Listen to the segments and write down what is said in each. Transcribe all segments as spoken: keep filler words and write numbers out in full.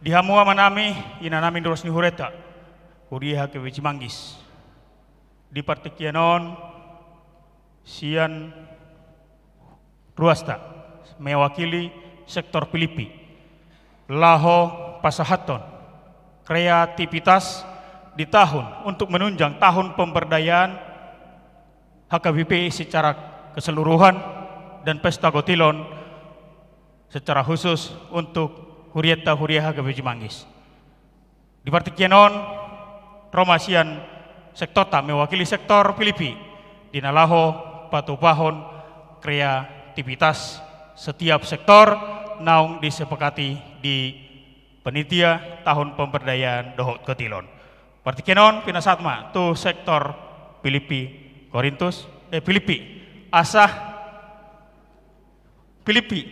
Di hamu amanami, inanami, ruas ni hurianta, huria H K B P Cimanggis. Di partingkian on, sian ruasta mewakili sektor Pilippi laho pasahathon kreativitas di tahun untuk menunjang tahun pemberdayaan H K B P secara keseluruhan dan Pesta Gotilon secara khusus untuk hurianta, huria H K B P Cimanggis. Di partingkian on, ro ma sian sektorta mewakili sektor Pilippi di na laho patupahon kreativitas setiap sektor naung disepakati di panitia tahun pemberdayaan dohot gotilon. Partingkian on pinasahat ma tu sektor Pilippi Korintus, eh, Pilippi, asa Pilippi,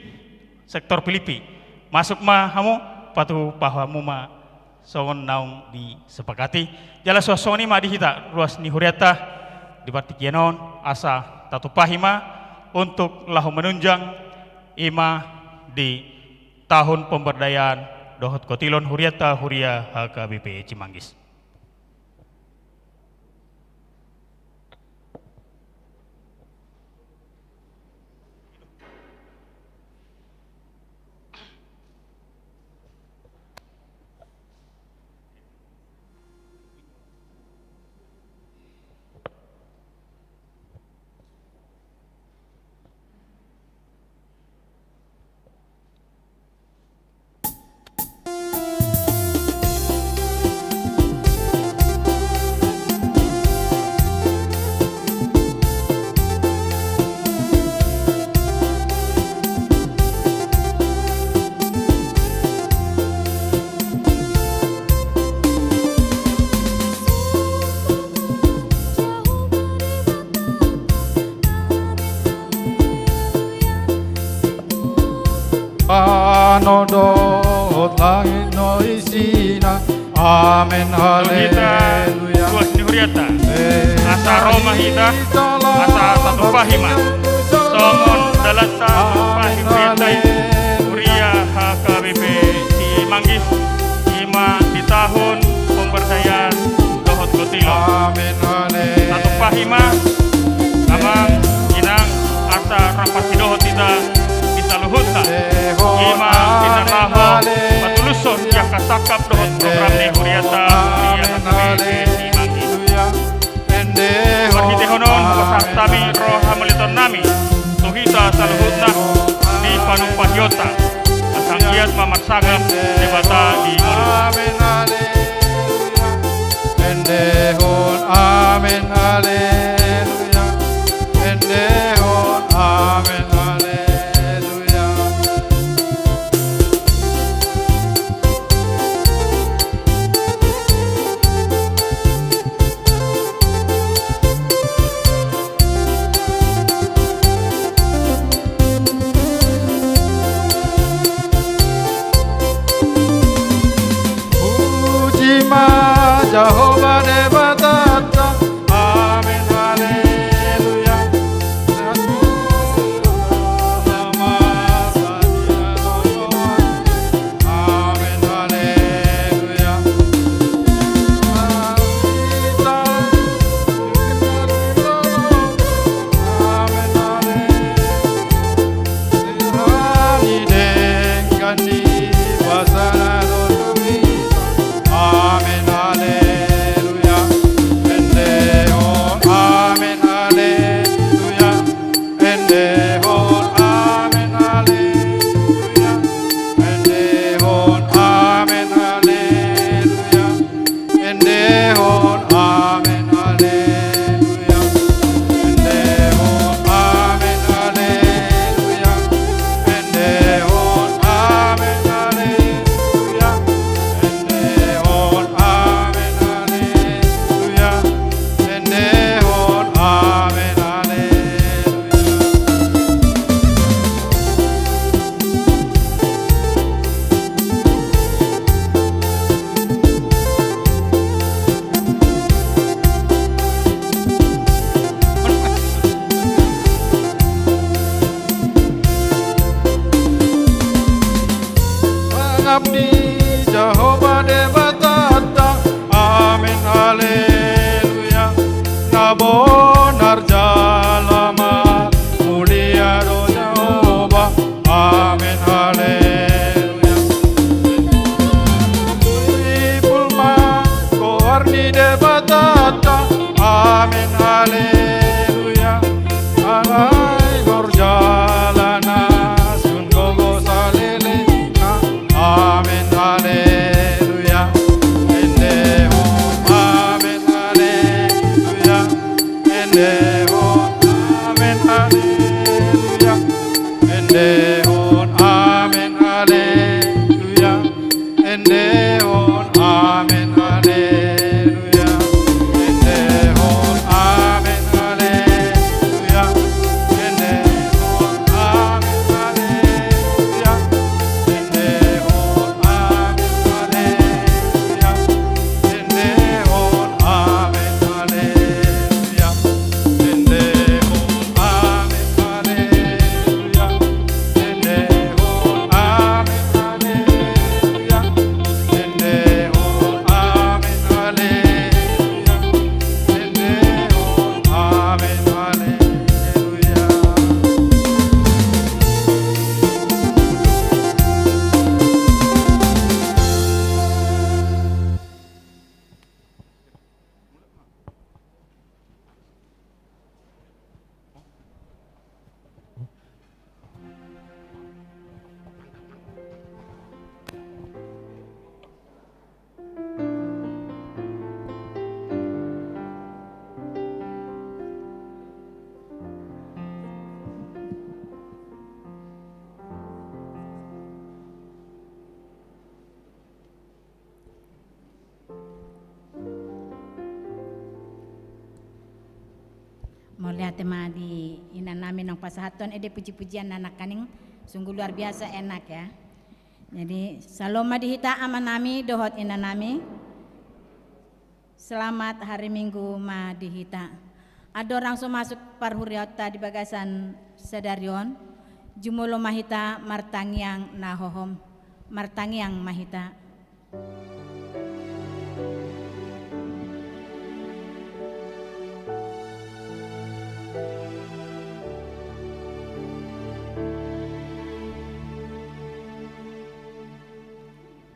sektor Pilippi. Masuk ma hamu, patupa hamu ma songon naung disepakati. Jala suang songon i ma di hita ruas ni hurianta di partingkian on, asa tatumpahi ma untuk laho menunjang i ma di tahun pemberdayaan dohot gotilon hurianta, huria H K B P Cimanggis. Tano dohot langit do isina. Amen, haleluya. Ruas ni hurianta. Asa ro ma hita, asa tatumpahi ma songon dalanta mantumpahi hurianta i, huria H K B P Cimanggis, i ma di tahun pemberdayaan dohot gotilon. Amen, haleluya. Tatumpahi ma, amang, inang, asa rap parsidohot hita di saluhutna. I ma di na laho patulushon angka sangkap dohot program ni hurianta, huria H K B P Cimanggis. Marhitehon on hupasahat hami ro hamauliatennami tu hita saluhutna di panumpahionta. Asa anggiat ma marsangap Debata di ngoluna. Amen, haleluya. Endehon amen, haleluya. Endehon amen, haleluya. Puji ma Jahowa Debatanta. Amen, haleluya. Amen, haleluya. Amen, haleluya. Amen, haleluya. Endehon amen, haleluya. Endehon amen, haleluya. Endehon amen, haleluya. Endehon amen, haleluya. Endehon amen, haleluya. Endehon amen, haleluya. Endehon amen, haleluya. Endehon amen, haleluya. Sangap ni Jahowa Debatanta. Amen, haleluya. Na bonar jala marmulia do Jahowa. Amen, haleluya. Ipul ma goar ni Debatanta. Amen, haleluya. Alai horjala na sun gogo saleleng. Amen, haleluya. Endehon, amen, haleluya. Endehon, amen, haleluya. Endehon, amen, haleluya. Endehon, amen, haleluya. Endehon, amen, haleluya. Endehon, amen, haleluya. Endehon, amen, haleluya. Endehon, amen, haleluya. Endehon, amen, haleluya. Endehon, amen, haleluya. Endehon, amen, haleluya. Endehon, amen, haleluya. Mauliate ma di inanami naung pasahathon ende puji-pujian na nangkaning, sungguh luar biasa enak ya. Jadi, syalom ma di hita amanami dohot inanami. Selamat hari Minggu ma di hita. Andorang so masuk parhuriaonta di bagasan sadari on, jumolo ma hita martangiang na hohom, martangiang ma hita.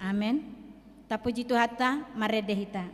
Amen. Tapuji Tuhanta, marende hita.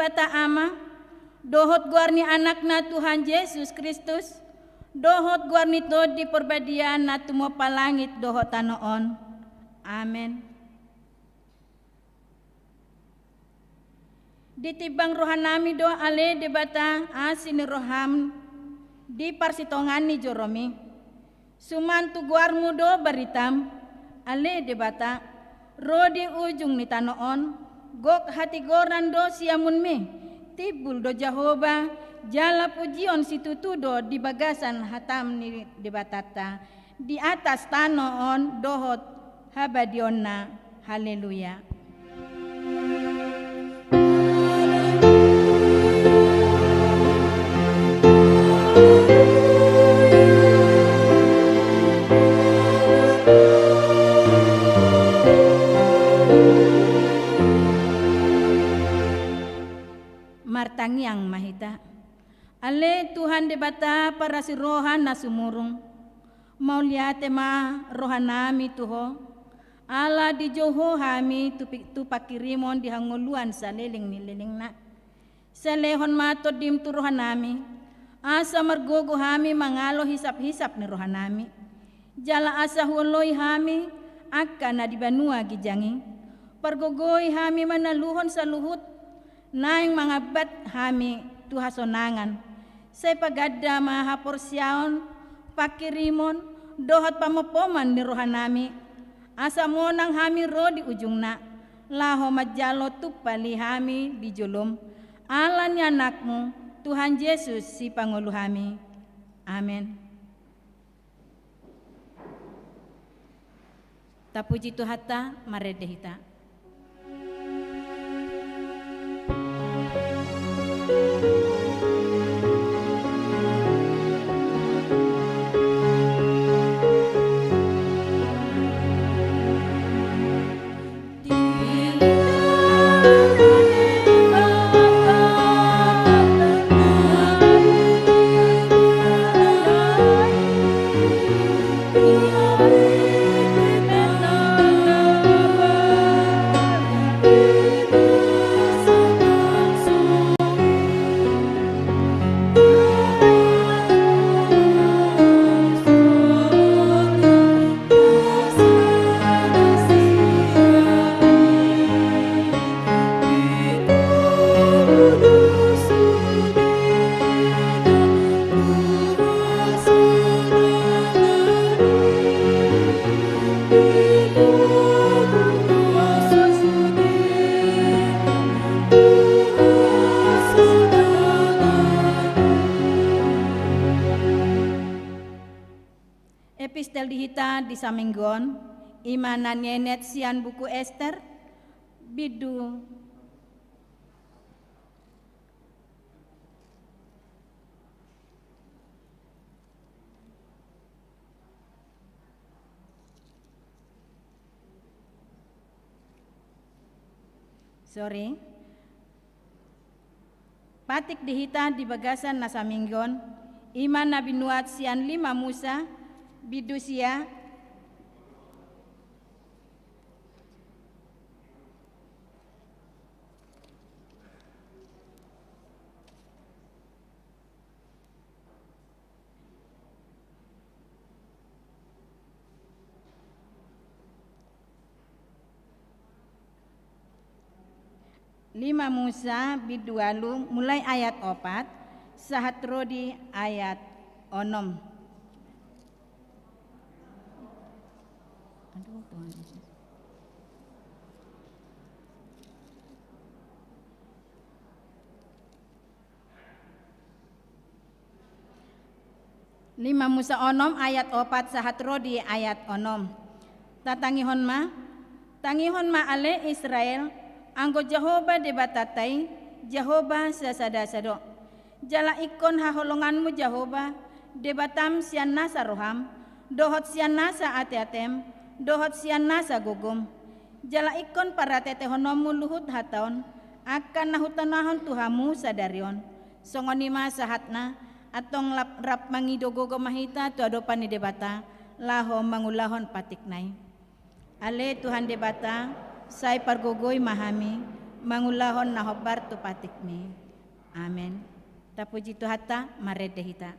Debata Ama, dohot goar ni Anakna Tuhan Jesus Kristus, dohot goar ni Tondi Parbadia na tumompa langit dohot tano on. Amen. Ditimbang rohanami do ale Debata asi ni roham di parsitongaan ni joromi. Suman tu goarmu do baritam, ale Debata, ro di ujung ni tano on, gok hatigoran do siamunmi, timbul do Jahowa, jala pujion situtu do di bagasan hatam ni Debatanta, di atas tano on dohot habadiaonna. Haleluya. Martangiang ma hita. Ale Tuhan Debata parasi roha na sumurung, mauliate ma rohanami tu Ho, ala dijou Ho hami tu pi-, tu pangkirimon di hangoluan saleleng ni lelengna. Sai lehon ma Tondim tu rohanami, asa margogo hami mangalo hisap-hisap ni rohanami. Jala asa huoloi hami angka na di banua ginjang i. Pargogoi hami manaluhon saluhut naeng mangambat hami tu hasonangan. Sai paganda ma haporseaon, pangkirimon, dohot pamompoman ni rohanami. Asa monang hami ro di ujungna, laho manjalo tumpal i hami di jolom. Ala ni Anakmu, Tuhan Jesus, Sipangolu hami. Amen. Tapuji Tuhanta, marende hita. Epistel di hita di saminggu on, i ma na nienet sian buku Ester, bindu. Sorry. Patik di hita di bagasan na saminggu on, i ma na binuat sian lima Musa, bindu sia. Lima Musa, bindu ualu, mulai ayat opat, sahat ro di ayat onom. Aduh, Tuhan Yesus. Lima Musa onom ayat opat sahat ro di ayat onom. Tatangihon ma, tangihon ma ale Israel, anggo Jahowa Debatanta i, Jahowa sasada-sada do. Jala ingkon haholonganmu Jahowa, Debatam sian nasa roham, dohot sian nasa ate-atem, dohot sian nasa gogom. Jala ingkon parateatehononmu luhut hata on, angka na hutonahon tu hamu sadari on. Songon i ma sahatna, antong lap-, rap mangido gogo ma hita tu adopan ni Debata, laho mangulahon patikna i. Ale Tuhan Debata, sai pargogoi ma hami, mangulahon na hombar tu patikmi. Amen. Tapuji Tuhanta, marende hita.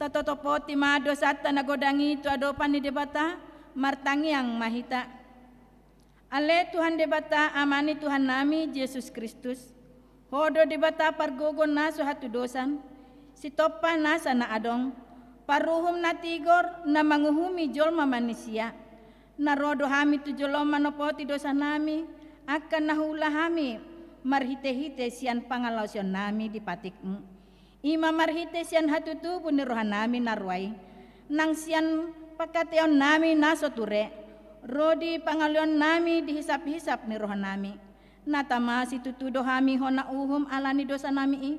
Tatotopoti ma dosanta na godang i tu adopan ni Debata, martangiang ma hita. Ale Tuhan Debata, Ama ni Tuhannami Jesus Kristus, Ho do Debata pargogo na so hatudosan, Sitompa nasa na adong, Paruhum na tigor na manguhumi jolma manisia. Na ro do hami tu joloM manopoti dosanami, angka na huula hami marhitehite sian pangalaosionnami di patikMu. I ma marhite sian hatutubu ni rohanami na rua i, nang sian pangkataionami na so ture, ro di pangaleonnami di hisaphisap ni rohanami. Na tama situtu do hami hona uhum ala ni dosanami i,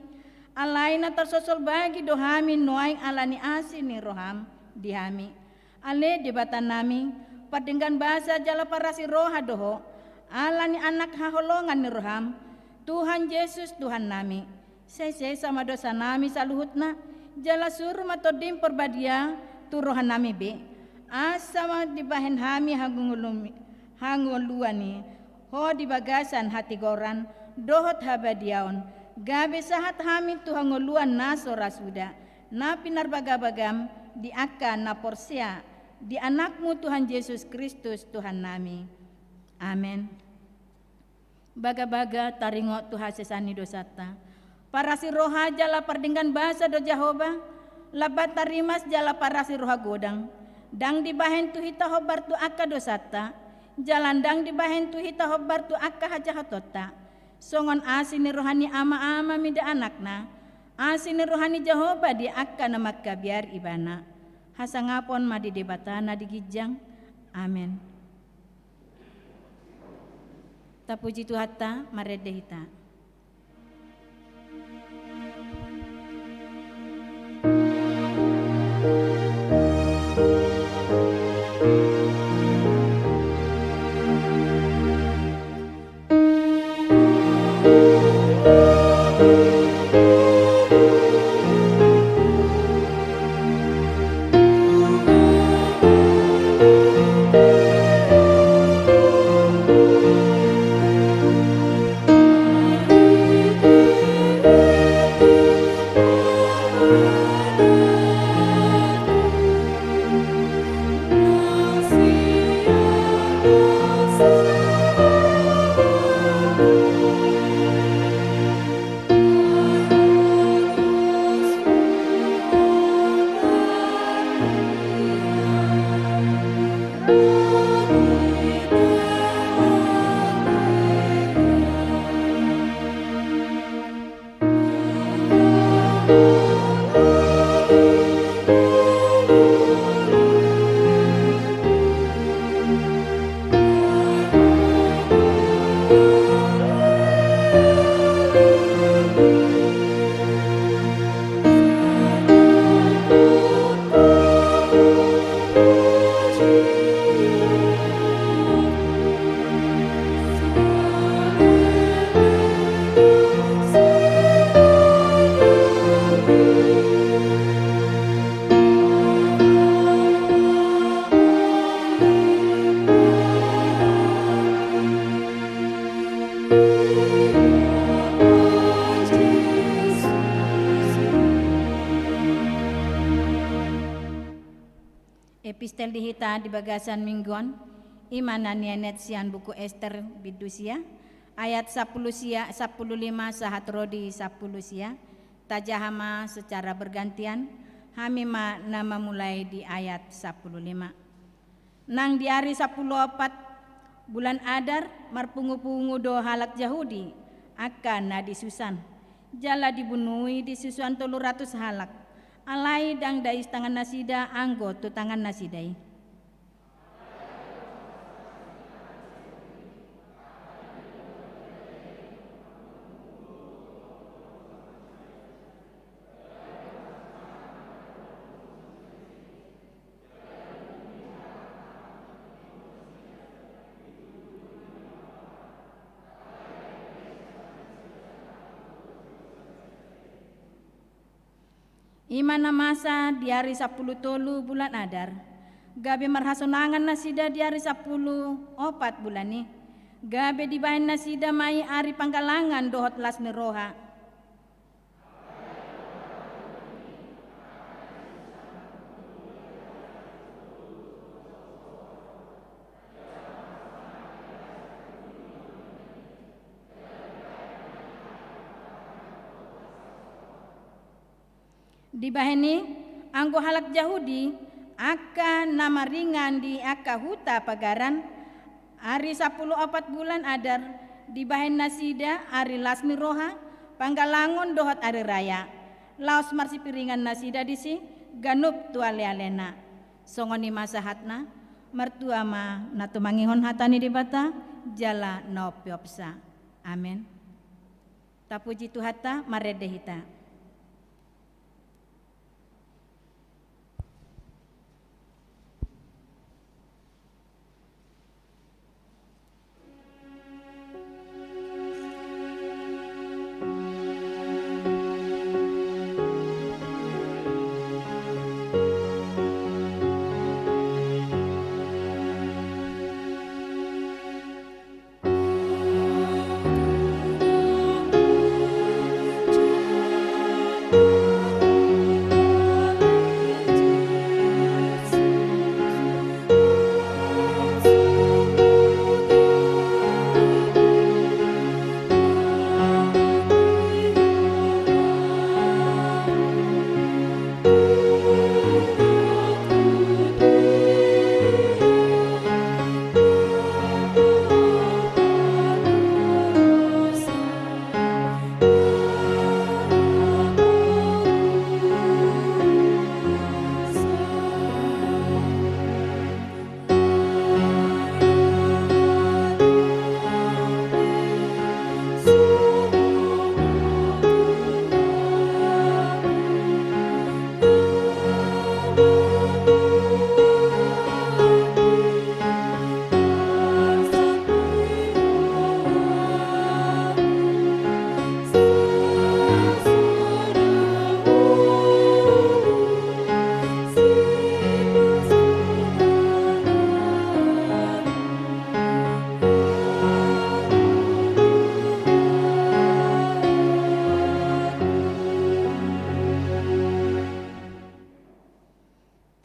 alai na tarsosol bagi do hami nuaeng ala ni asi ni rohaM di hami. Ale Debatanami, pardenggan basa jala parasi roha do Ho, ala ni Anak haholongan ni rohaM, Tuhan Jesus Tuhannami. Sai sesa ma dosanami saluhutna, jala suru ma TondiM Parbadia tu rohanami be, asa ma dibahen hami hangolu-, hangoluan i Ho di bagasan hatigoran dohot habadiaon, gabe sahat hami tu hangoluan na so ra suda, na pinarbagabagaM di angka na porsea di AnakMu Tuhan Jesus Kristus Tuhannami. Amen. Bagabaga taringot tu hasesaan ni dosanta. Parasi roha jala pardenggan basa do Jahowa, lambat tarimas jala parasi roha godang. Ndang dibahen tu hita hombar tu angka dosanta, jala ndang dibahen tu hita hombar tu angka hajahatonta. Songon asi ni roha ni ama-ama mida anakna, asi ni roha ni Jahowa di angka na mangkabiar ibana. Hasangapon ma di Debata na di ginjang. Amen. Tapuji Tuhanta, marende hita. Epistel di hita di bagasan minggu on, i ma na nienet sian buku Ester bindu sia, ayat sampulu sia, sampulu lima sahat ro di sampulu sia. Tajaha ma secara bergantian, hami ma na mamulai di ayat sampulu lima. Nang di ari sampulu opat bulan Adar, marpungupungu do halak Jahudi, angka na di Susan. Jala dibunui di Susan tolu ratus halak. Alai ndang dais tangan nasida anggo tu tangan nasida i. I ma na masa di ari sampulu tolu bulan Adar, gabe marhasonangan nasida di ari sampulu opat bulan i, gabe dibahen nasida ma i ari panggalangan dohot las ni roha. Dibahen i, anggo halak Jahudi, angka na maringan di angka huta pagaran, ari sampulu opat bulan Adar, dibahen nasida ari las ni roha, panggalangon dohot ari raya. Laos marsipiringan nasida disi ganup tu alealena. Songon i ma sahatna. Martua ma na tumangihon hata ni Debata jala na umpeopsa. Amen. Tapuji Tuhanta, marende hita.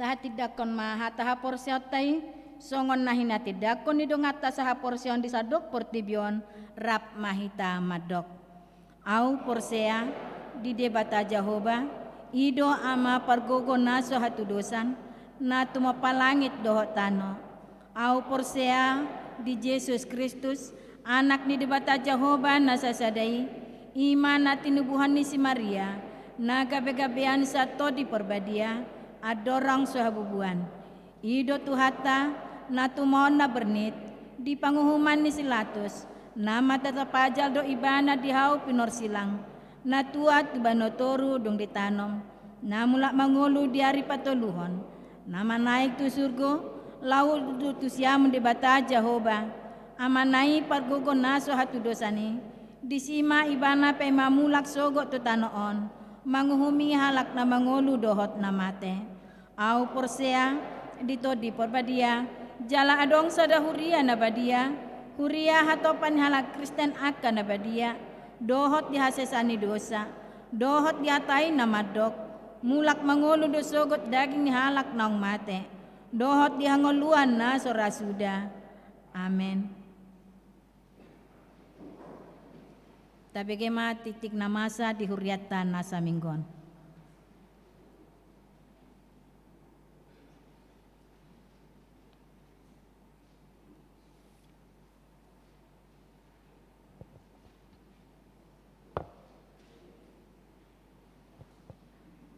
Tahatindangkon ma hata haporseaonta i, songon na hinatindangkon ni donganta sahaporseaon di sandok portibi on, rap ma hita mandok. Ahu porsea di Debata Jahowa, i do Ama pargogo na so hatudosan, na tumompa langit dohot tano. Ahu porsea di Jesus Kristus, Anak ni Debata Jahowa na sasada i, i ma na tinubuhon ni si Maria, na gabegabean sian Tondi Parbadia, andorang so habubuan. I do Tuhanta, na tumaon na bernit, di panguhuman ni si Latus, na martata pajal do Ibana di hau pinorsilang, na tuat tu banua toru dung ditanom, na mulak mangolu di ari patoluhon, na manaek tu surgo, laho duduk tu siamun Debata Jahowa, Amana i pargogo na so hatudosan i, disi ma Ibana paima mulak sogot tu tano on, manguhumi halak na mangolu dohot na mate. Ahu porsea di Tondi Parbadia, jala adong sada huria na badia, huria hatompa ni halak Kristen angka na badia, dohot di hasesaan ni dosa, dohot di hata i na mandok, mulak mangolu do sogot daging ni halak naung mate. dohot di hangoluan na so ra suda. Amen. Tabege ma titik na masa di hurianta na saminggu on.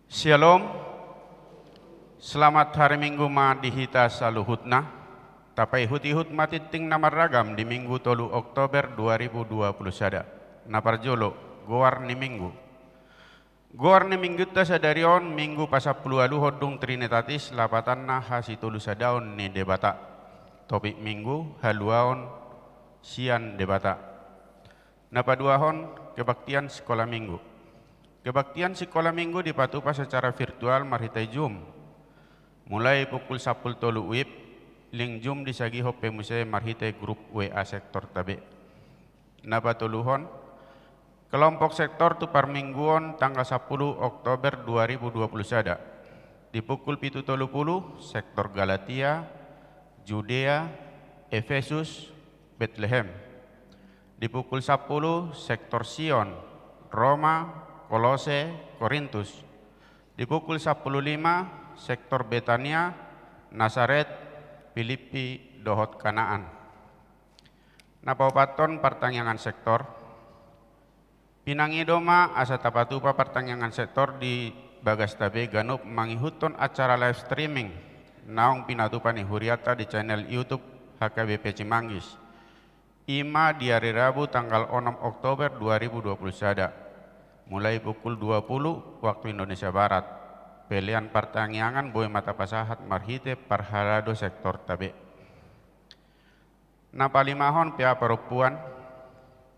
Syalom. Selamat hari Minggu ma di hita saluhutna. Tapaihut-ihut ma tingting na marragam di Minggu tolu Oktober dua ribu dua puluh sada. Na parjolo, goar ni Minggu. Goar ni Minggunta sadari on, Minggu pasampuluualuhon dung Trinitatis, lapatanna hasitolusadaon ni Debata. Topik Minggu, haluaon sian Debata. Na paduahon, kebaktian sikola Minggu. Kebaktian sikola Minggu dipatupa secara virtual marhite Zoom. Mulai pukul sampulu tolu WIB, link Zoom disagihon pe muse marhite grup W A sektorta be. Na patoluhon, kelompok sektor tu parmingguon tanggal sampulu Oktober dua ribu dua puluh sada. Di pukul pitu tolu pulu, sektor Galatia, Judea, Efesus, Betlehem. Di pukul sampulu, sektor Sion, Roma, Kolose, Korintus. Di pukul sampulu lima, sektor Betania, Nasaret, Pilippi, dohot Kanaan. Na paopathon, partangiangan sektor. Pinangido ma asa tapatupa partangiangan sektor di bagasta be ganup mangihuthon acara live streaming naung pinatupa ni hurianta di channel YouTube H K B P Cimanggis. I ma di ari Rabu tanggal onom Oktober dua ribu dua puluh sada, mulai pukul dua pulu waktu Indonesia Barat. Pelean partangiangan boi ma tapasahat marhite parhalado sektorta be. Na palimahon, P A parompuan.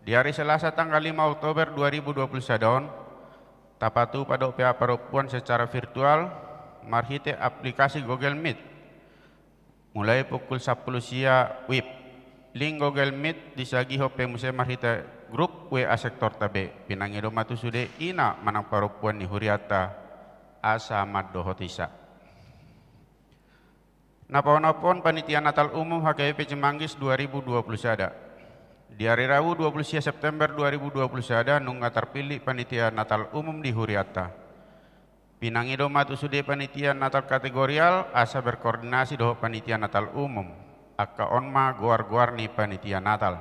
Di ari Selasa tanggal lima Oktober dua ribu dua puluh sada on, tapatupa do P A parompuan secara virtual marhite aplikasi Google Meet. Mulai pukul sampulu sia WIB. Link Google Meet disagihon pe muse marhite grup W A sektorta be. Pinangido ma tu sude ina manang parompuan ni hurianta asa mandohoti sa. Na paonomhon, panitia Natal Umum H K B P Cimanggis dua ribu dua puluh sada. Di ari Rabu dua puluh sia September dua ribu dua puluh sada nunga tarpillit panitia Natal Umum di hurianta. Pinangido ma tu sude panitia Natal kategorial asa berkoordinasi dohot panitia Natal Umum. Angka on ma goar-goar ni panitia Natal.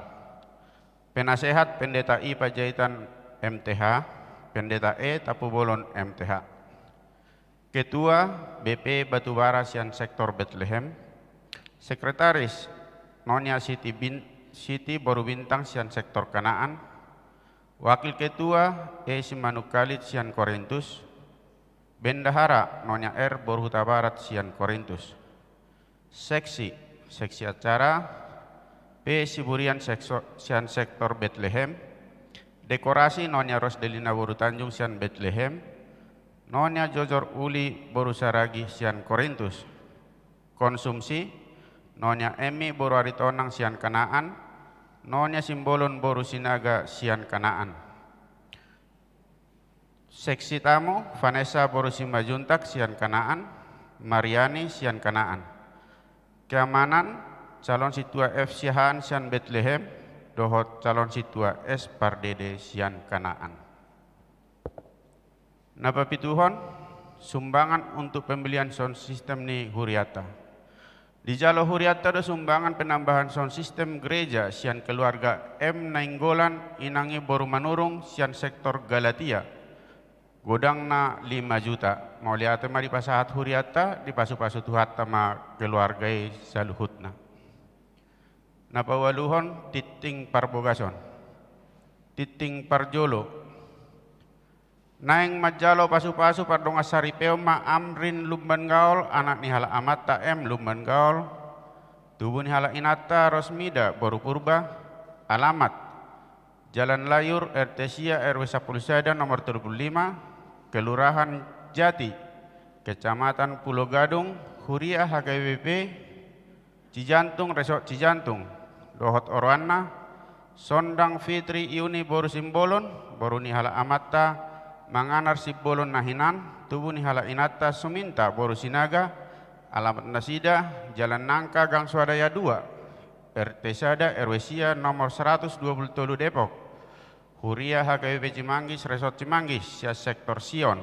Penasehat, Pendeta I Panjaitan M T H, Pendeta E Tampubolon M T H. Ketua, B P Batubara sian sektor Betlehem. Sekretaris, Nonya Siti Bin-, Siti Boru Bintang sian sektor Kanaan. Wakil Ketua, E Simanungkalit sian Korintus. Bendahara, Nonya R Boru Hutabarat sian Korintus. Seksi, seksi acara, P Siburian sekso-, sian sektor Betlehem. Dekorasi, Nonya Ros Delina Boru Tanjung sian Betlehem. Nonya Jojor Uli Boru Saragi sian Korintus. Konsumsi, Nonya Emi Boru Aritonang sian Kanaan. Nonya Simbolon Boru Sinaga sian Kanaan. Seksi tamu, Vanessa Boru Simanjuntak sian Kanaan, Mariani sian Kanaan. Keamanan, calon sintua F Siahaan sian Betlehem, dohot calon sintua S Pardede sian Kanaan. Na papituhon, sumbangan untuk pembelian sound system ni hurianta. Dijalo hurianta do sumbangan penambahan sound system gereja sian keluarga M Nainggolan inang i Boru Manurung sian sektor Galatia. Godangna lima juta. Mauliate ma dipasahat hurianta, dipasupasu Tuhanta ma keluarga i saluhutna. Na paualuhon, tingting parbogason. Tingting parjolo. Naeng manjalo pasupasu pardongan saripeon ma Amrin Lumban Gaol, anak ni halak amanta M Lumban Gaol, tubu ni halak inanta Rosmida Boru Purba, alamat Jalan Layur, R T sia, R W sampulu sada, nomor tolu pulu lima, Kelurahan Jati, Kecamatan Pulo Gadung, Huria H K B P, Cijantung, Resort Cijantung, dohot oroanna, Sondang Fitri Yuni Boru Simbolon, boru ni halak amanta Manganar Simbolon na hinan, tubu ni halak inanta Suminta Boru Sinaga, Alamat nasida: Jalan Nangka, Gang Swadaya dua, R T sada, R W sia, nomor seratus dua puluh tolu, Depok. Huria H K B P Cimanggis, Resort Cimanggis, sian sektor Sion.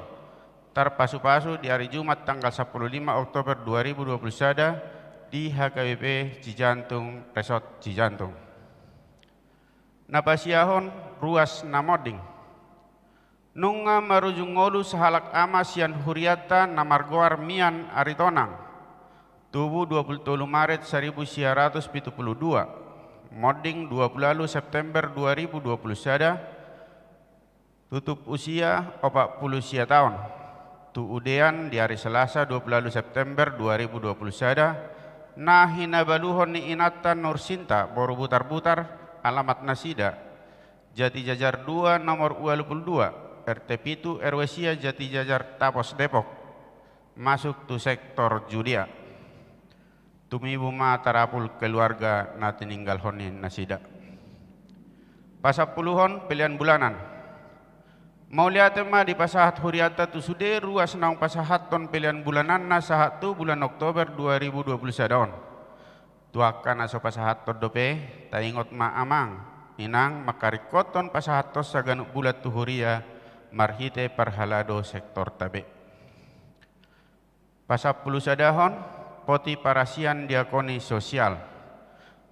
Tarpasupasu di ari Jumat tanggal sampulu lima Oktober dua ribu dua puluh sada di H K B P Cijantung, Resort Cijantung. Na pasiahon ruas na monding. Nunga marujung ngolu sahalak ama sian hurianta na margoar Mian Aritonang, tubu dua puluh tolu Maret saribu sia ratus pitu pulu dua, monding dua puluh ualu September dua ribu dua puluh sada, tutup usia opat pulu sia taon. Tu udean di ari Selasa dua puluh ualu September dua ribu dua puluh sada, na hinabaluhon ni inanta Nursinta boru Butarbutar, alamat nasida Jatijajar dua, nomor ualu pulu dua, R T pitu, R W sia, Jatijajar, Tapos, Depok, masuk tu sektor Judea. Tumibu ma tarapul keluarga na tininggalhon ni nasida. Pasampuluhon, pelean bulanan. Mauliate ma dipasahat hurianta tu sude ruas naung pasahathon pelean bulananna sahat tu bulan Oktober dua ribu dua puluh sada on. Tu angka na so pasahathon dope, taingot ma amang, inang, mangkaringkothon pasahathon saganup bulan tu huria marhite parhalado sektorta be. Pasampulu sadahon, poti parasian diakoni sosial.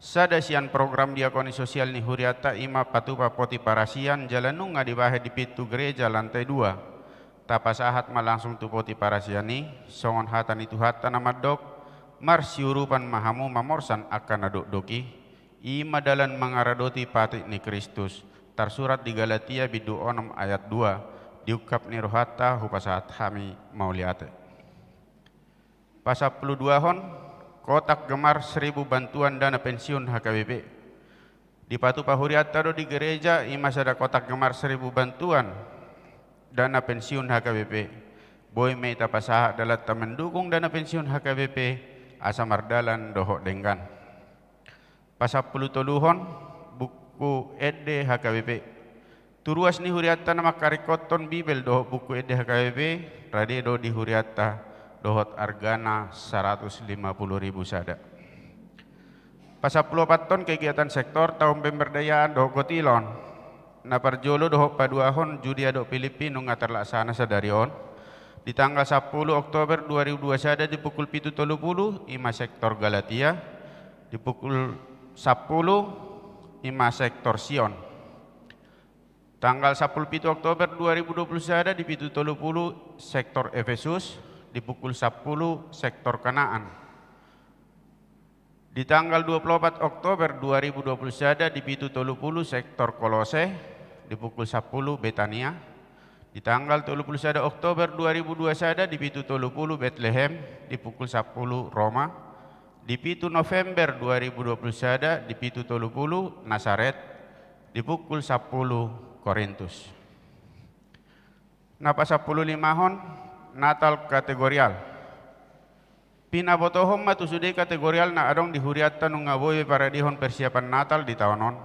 Sada sian program diakoni sosial ni hurianta i ma patupa poti parasian jala nunga dibahen di pintu gereja lantai dua. Tapasahat ma langsung tu poti parasian i, songon hata ni Tuhanta na mandok: Marsiurupan ma hamu mamorsan angka na dokdok i, i ma dalan mangaradoti patik ni Kristus. Tarsurat di Galatia bindu onom ayat dua. Diungkap ni rohanta hupasahat hami mauliate. Pasampulu duahon, kotak gemar seribu bantuan dana pensiun H K B P. Dipatupa hurianta do di gereja i ma sada kotak gemar seribu bantuan dana pensiun H K B P. Boi ma i tapasahat dalanta mendukung dana pensiun H K B P asa mardalan dohot denggan. Pasampulu toluhon, buku ende H K B P. Tu ruas ni hurianta na mangkaringkothon Bibel dohot buku ende H K B P, rade do di hurianta dohot argana saratus lima pulu ribu sada. Pasampulu opathon, kegiatan sektor taon pemberdayaan dohot gotilon. Na parjolo dohot paduahon, Judea dohot Pilippi nunga terlaksana sadari on. Di tanggal sampulu Oktober dua ribu dua sada di pukul pitu tolu pulu, i ma sektor Galatia. Di pukul sampulu, i ma sektor Sion. Tanggal sampulu pitu Oktober dua ribu dua puluh sada di pitu tolu pulu sektor Efesus, di pukul sampulu sektor Kanaan. Di tanggal dua pulu opat Oktober dua ribu dua puluh sada di pitu tolu pulu sektor Kolose, di pukul sampulu Betania. Di tanggal tolu pulu sada Oktober dua ribu dua sada di pitu tolu pulu Betlehem, di pukul sampulu Roma. Di pitu November dua ribu dua puluh sada di pitu tolu pulu Nasaret, di pukul sampulu Korintus. Na pasampulu limahon, Natal kategorial. Pinabotohon ma tu sude kategorial na adong di hurianta nunga boi be paradehon persiapan Natal di taon on.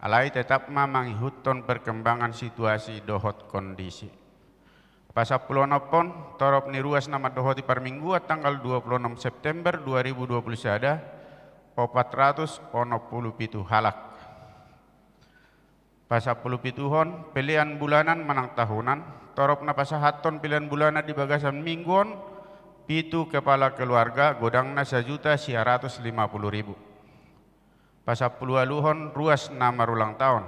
Alai tetap ma mangihuthon perkembangan situasi dohot kondisi. Pasampulu onomhon, torop ni ruas na mandohoti parmingguan tanggal dua pulu onom September dua ribu dua pulu sada, opat ratus onom pulu pitu halak. Pasampulu pituhon, pelean bulanan manang tahunan. Torop na pasahathon pelean bulanan di bagasan minggu on, pitu kepala keluarga, godangna sajuta sia ratus lima pulu ribu. Pasampulu ualuhon, ruas na marulang taon.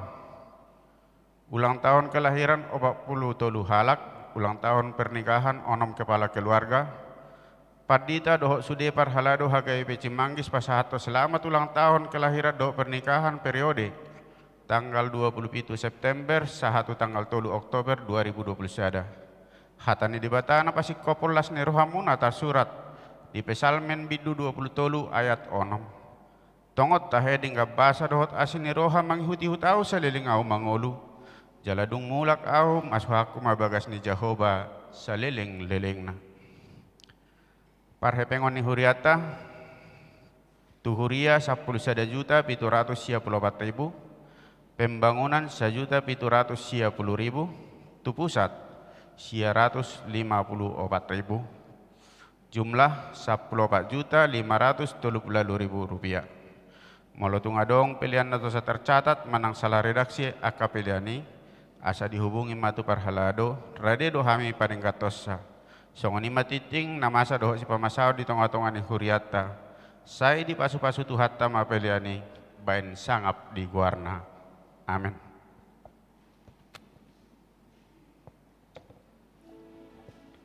Ulang tahun kelahiran opat pulu tolu halak, ulang tahun pernikahan onom kepala keluarga. Pandita dohot sude parhalado H K B P Cimanggis pasahathon selamat ulang tahun kelahiran dohot pernikahan periode tanggal dua pulu pitu September sahat tu tanggal tolu Oktober dua ribu dua pulu sada. Hata ni Debata na pasingkophon las ni rohamuna tarsurat di Psalmen bindu dua pulu tolu ayat onom. Tongon tahe denggan basa dohot asi ni roha mangihutihut ahu saleleng ahu mangolu. Jala dung mulak ahu, masuhakku ma bagas ni Jahowa saleleng-lelengna. Parhepengon ni hurianta, tu huria sampulu sada juta pitu ratus sia pulu opat ribu, pembangunan sajuta pitu ratus sia pulu ribu, tu pusat sia ratus lima pulu opat ribu. jumlah sampulu opat juta lima ratus tolu pulu ualu ribu rupiah. Molo tung adong pelean na tosa tercatat manang salah redaksi angka pelean i, asa dihubungi ma tu parhalado, rade do hami panegathonon. Songon i ma tingting na masa dohot sipamasaon di tonga-tonga ni hurianta. Sai dipasupasu Tuhanta ma pelean i baen sangap di goarna. Amen.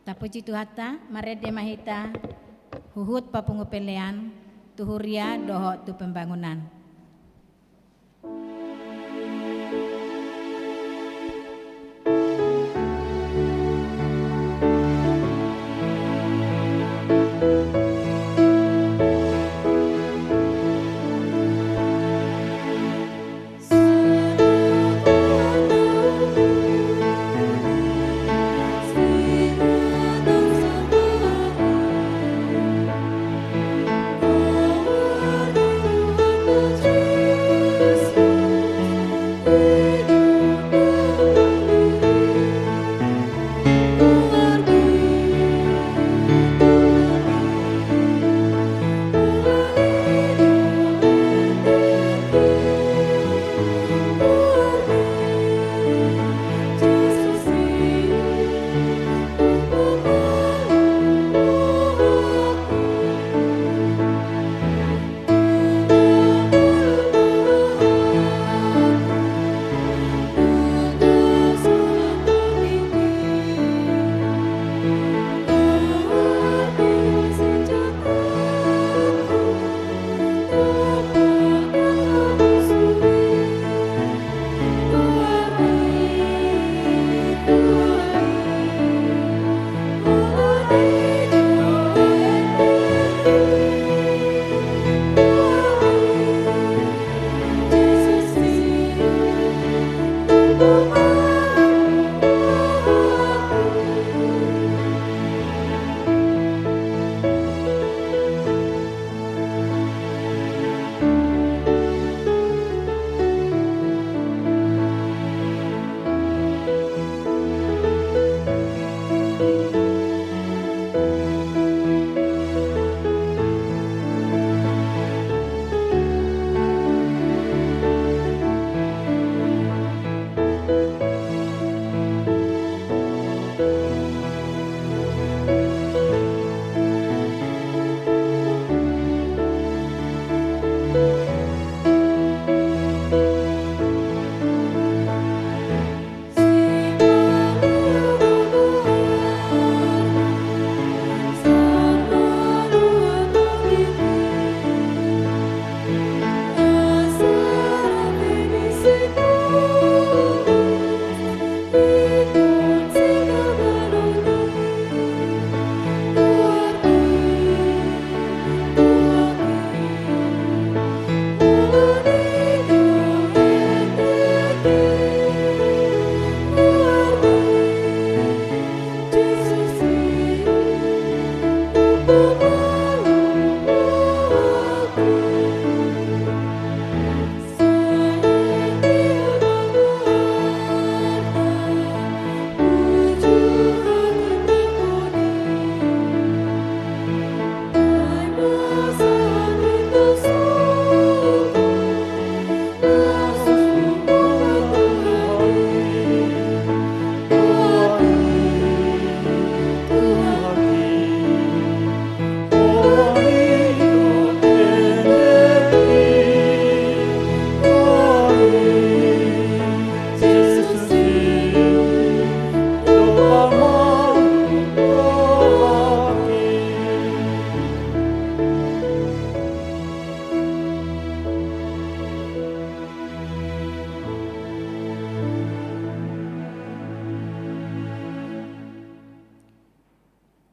Tapuji Tuhanta, marende ma hita huhut papungu pelean tu huria dohot tu pembangunan.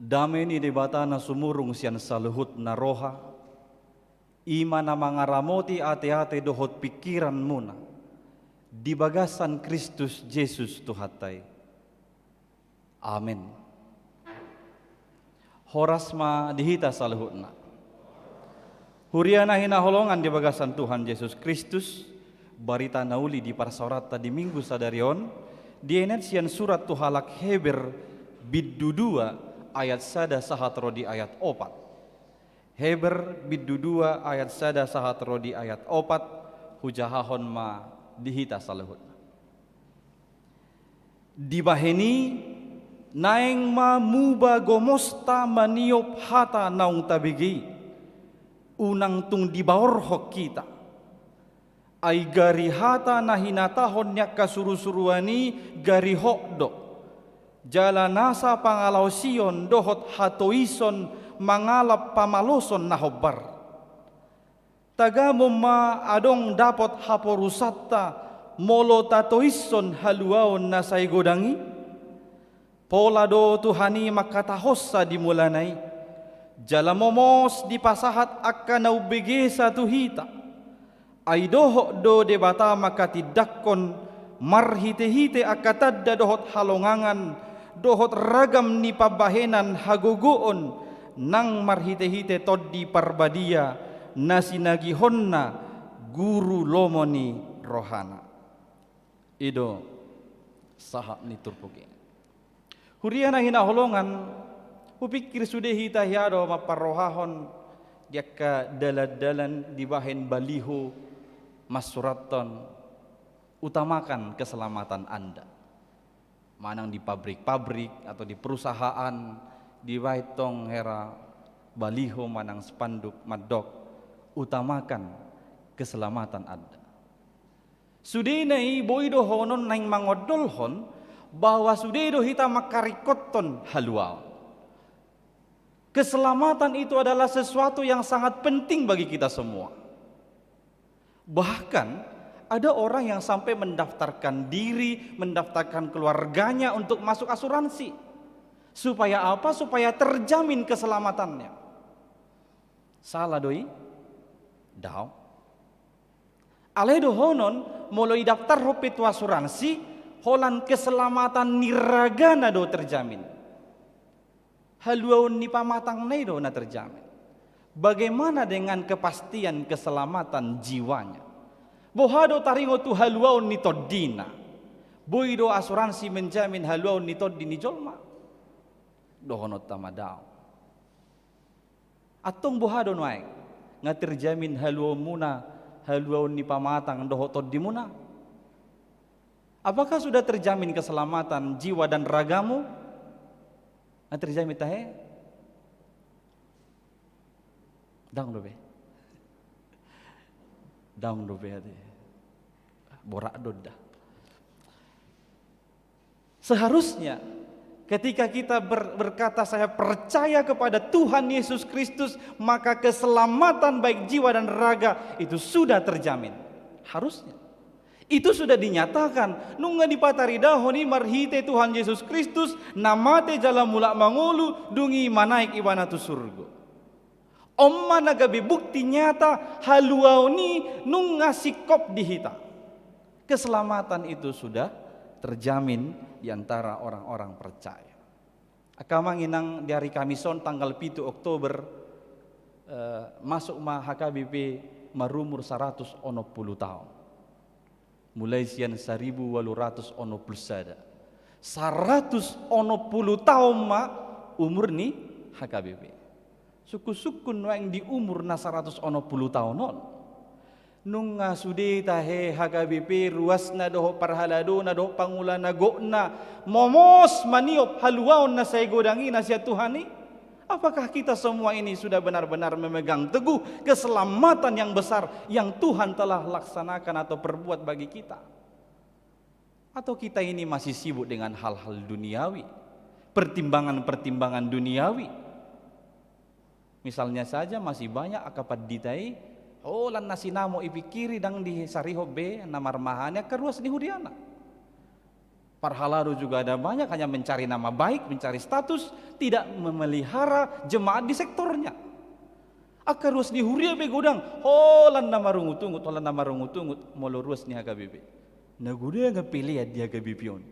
Dame ni Debata na sumurung sian saluhutna roha, i ma na mangaramoti ateate dohot pingkiranmuna di bagasan Kristus Jesus Tuhanta i. Amen. Horas ma di hita saluhutna. Huria na hinaholongan di bagasan Tuhan Jesus Kristus, barita na uli di parsaoranta di Minggu sadari on, dienet sian surat tu halak Heber, bindu dua, ayat sada sahat ro di ayat opat. Heber bindu dua ayat sada sahat ro di ayat opat, hujahahon ma di hita saluhutna. Dibahen i, naeng ma muba gomosta maniop hata naung tabege i, unang tung dibaorhon hita. Ai gari hata na hinatahon ni angka surusuruan i gari hot do, jala nasa pangalaosion dohot hatoison mangalap pamaloson na hombar. Tagamon ma adong dapot haporusanta molo tatoishon haluaon na sai godang i? Pola do Tuhan i mangkatahonsa di mulana i, jala momos dipasahat angka na umbegesa tu hita. Ai dohot do Debata mangkatindangkon marhitehite angka tanda dohot halongangan, dohot ragam ni pambahenan hagogoon, nang marhitehite Tondi Parbadia na sinagihonna guru lomo ni rohana. I do sahat ni turpuk i. Huria na hinaholongan, hupingkir sude hita hea do mamparrohahon di angka dalandalan dibahen baliho mansurathon, utamakan keselamatan Anda. Manang di pabrik-pabrik atau di perusahaan, dibahen tong hera baliho manang spanduk mandok, utamakan keselamatan Anda. Sudena i boi dohonon naeng mangondolhon bahwa sude do hita mangkaringkothon haluaon. Keselamatan itu adalah sesuatu yang sangat penting bagi kita semua. Bahkan ada orang yang sampai mendaftarkan diri, mendaftarkan keluarganya untuk masuk asuransi. Supaya apa? Supaya terjamin keselamatannya. Sala do i? Daong. Alai dohonon, molo idaftarhon pe tu asuransi, holan keselamatan ni ragana do terjamin. Haluaon ni pamatangna i do na terjamin. Bagaimana dengan kepastian keselamatan jiwanya? Boha do taringot tu haluaon ni tondina? Boi do asuransi menjamin haluaon ni tondi ni jolma? Dohononta ma daong. Antong boha do nuaeng? Nga terjamin haluaonmuna, haluaon ni pamatang dohot tondimuna? Apakah sudah terjamin keselamatan jiwa dan ragamu? Nga terjamin tahe? Daong dope. Daong dope ate. Borat do da. Seharusnya ketika kita ber-, berkata, "Saya percaya kepada Tuhan Yesus Kristus," maka keselamatan baik jiwa dan raga itu sudah terjamin. Harusnya. Itu sudah dinyatakan. Nunga dipataridahon i marhite Tuhan Yesus Kristus, na mate jala mulak mangolu, dung i manaek ibana tu surgo. On ma na gabe bukti nyata haluaon i nunga singkop di hita. Keselamatan itu sudah terjamin di antara orang-orang percaya. Angka amang inang, di hari Kamis on tanggal pitu Oktober, eh, masuk ma H K B P marumur saratus onom pulu taon. Mulai sian saribu ualu ratus onom pulu sada. Saratus onom pulu taon ma umur ni H K B P. Sungkun-sungkun nuaeng di umur na saratus onom pulu taon on. Nunga sude tahe H K B P ruasna dohot parhaladona dohot pangula na gokna momos maniop haluaon na sai godang i na sian Tuhan i? Apakah kita semua ini sudah benar-benar memegang teguh keselamatan yang besar yang Tuhan telah laksanakan atau perbuat bagi kita? Atau kita ini masih sibuk dengan hal-hal duniawi, pertimbangan-pertimbangan duniawi? Misalnya saja, masih banyak angka pandita i, holan na sinamot ipingkiri, ndang disarihon be na marmahan i angka ruas ni huriana. Parhalado juga ada banyak, hanya mencari nama baik, mencari status, tidak memelihara jemaat di sektornya. Angka ruas ni huria pe godang, holan na marungut-ungut, holan na marungut-ungut, molo ruas ni H K B P. Na godang pelean di H K B P on.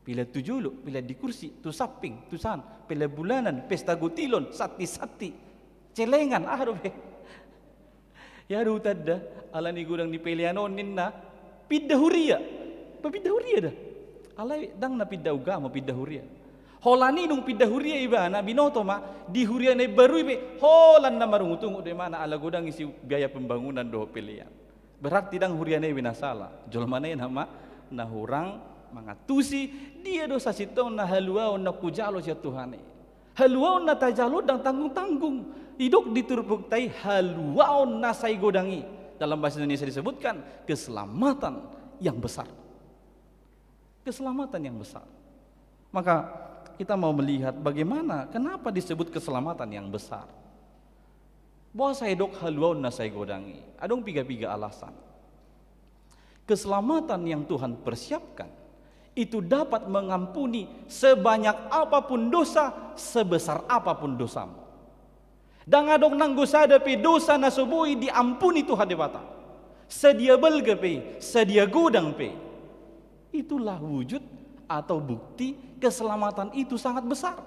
Pelean tu jolo, pelean di kursi, tu samping, tu san, pelean bulanan, pesta gotilon, santi-santi, celengan, aha dope. Ia do hutanda, ala ni godang ni pelean on ninna, pinda huria. Pe pinda huria da. Alai ndang na pinda ugama, pinda huria. Holan i dung pinda huria ibana, binoto ma, di huria na imbaru i pe holan na marungutungut do imana ala godang isi biaya pembangunan dohot pelean. Berarti ndang huria na i be na sala, jolma na i nama na hurang mangantusi. Dia do sasintongna haluaon na hujalo sian Tuhan i? Haluaon na tajalo ndang tanggung-tanggung. Didok di turpukta i haluaon na sai godang i. Dalam bahasa Indonesia disebutkan keselamatan yang besar. Keselamatan yang besar. Maka kita mau melihat bagaimana, kenapa disebut keselamatan yang besar. Boasa didok haluaon na sai godang i? Adong piga-piga alasan. Keselamatan yang Tuhan persiapkan itu dapat mengampuni sebanyak apapun dosa, sebesar apapun dosamu. Ndang adong nanggo sada pe dosa na so boi diampuni Tuhan Debata. Sadia balga pe, sadia godang pe. Itulah wujud atau bukti keselamatan itu sangat besar.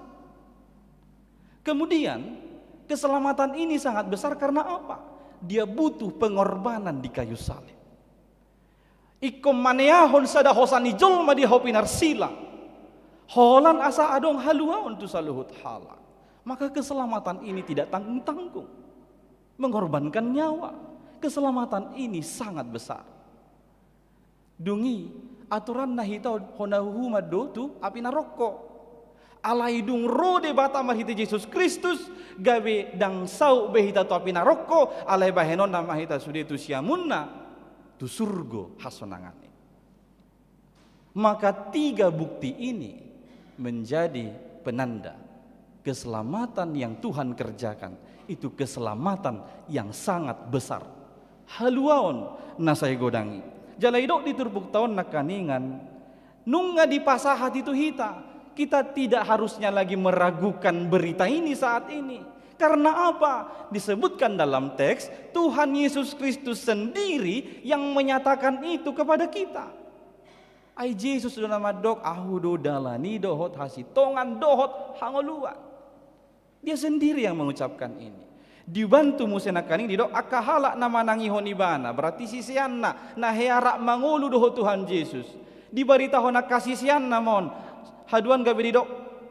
Kemudian, keselamatan ini sangat besar karena apa? Dia butuh pengorbanan di kayu salib. Ingkon maneahon sada hosa ni jolma di hau pinarsila, holan asa adong haluaon tu saluhut halak. Maka keselamatan ini tidak tanggung-tanggung. Mengorbankan nyawa. Keselamatan ini sangat besar. Dung i, aturanna hita hona huhuman do tu api narokko. Alai dung ro Debata marhite Jesus Kristus, gabe ndang saut be hita tu api narokko, alai bahenonna ma hita sude tu siamunna, tu surgo hasonangan i. Maka tiga bukti ini menjadi penanda keselamatan yang Tuhan kerjakan itu keselamatan yang sangat besar. Haluaon na sai godang i. Jala didok di turpukta on nangkaningan, nunga dipasahat i tu hita. Kita tidak harusnya lagi meragukan berita ini saat ini. Karena apa? Disebutkan dalam teks, Tuhan Yesus Kristus sendiri yang menyatakan itu kepada kita. Ai Jesus do na mandok, "Ahu do dalan i dohot hasintongan dohot hangoluan." Dia sendiri yang mengucapkan ini. Dibantu muse nangkaning didok angka halak na manangihon ibana, berarti siseanna, na hea rap mangolu dohot Tuhan Jesus. Dibaritahon angka siseanna ma on, haduan gabe didok,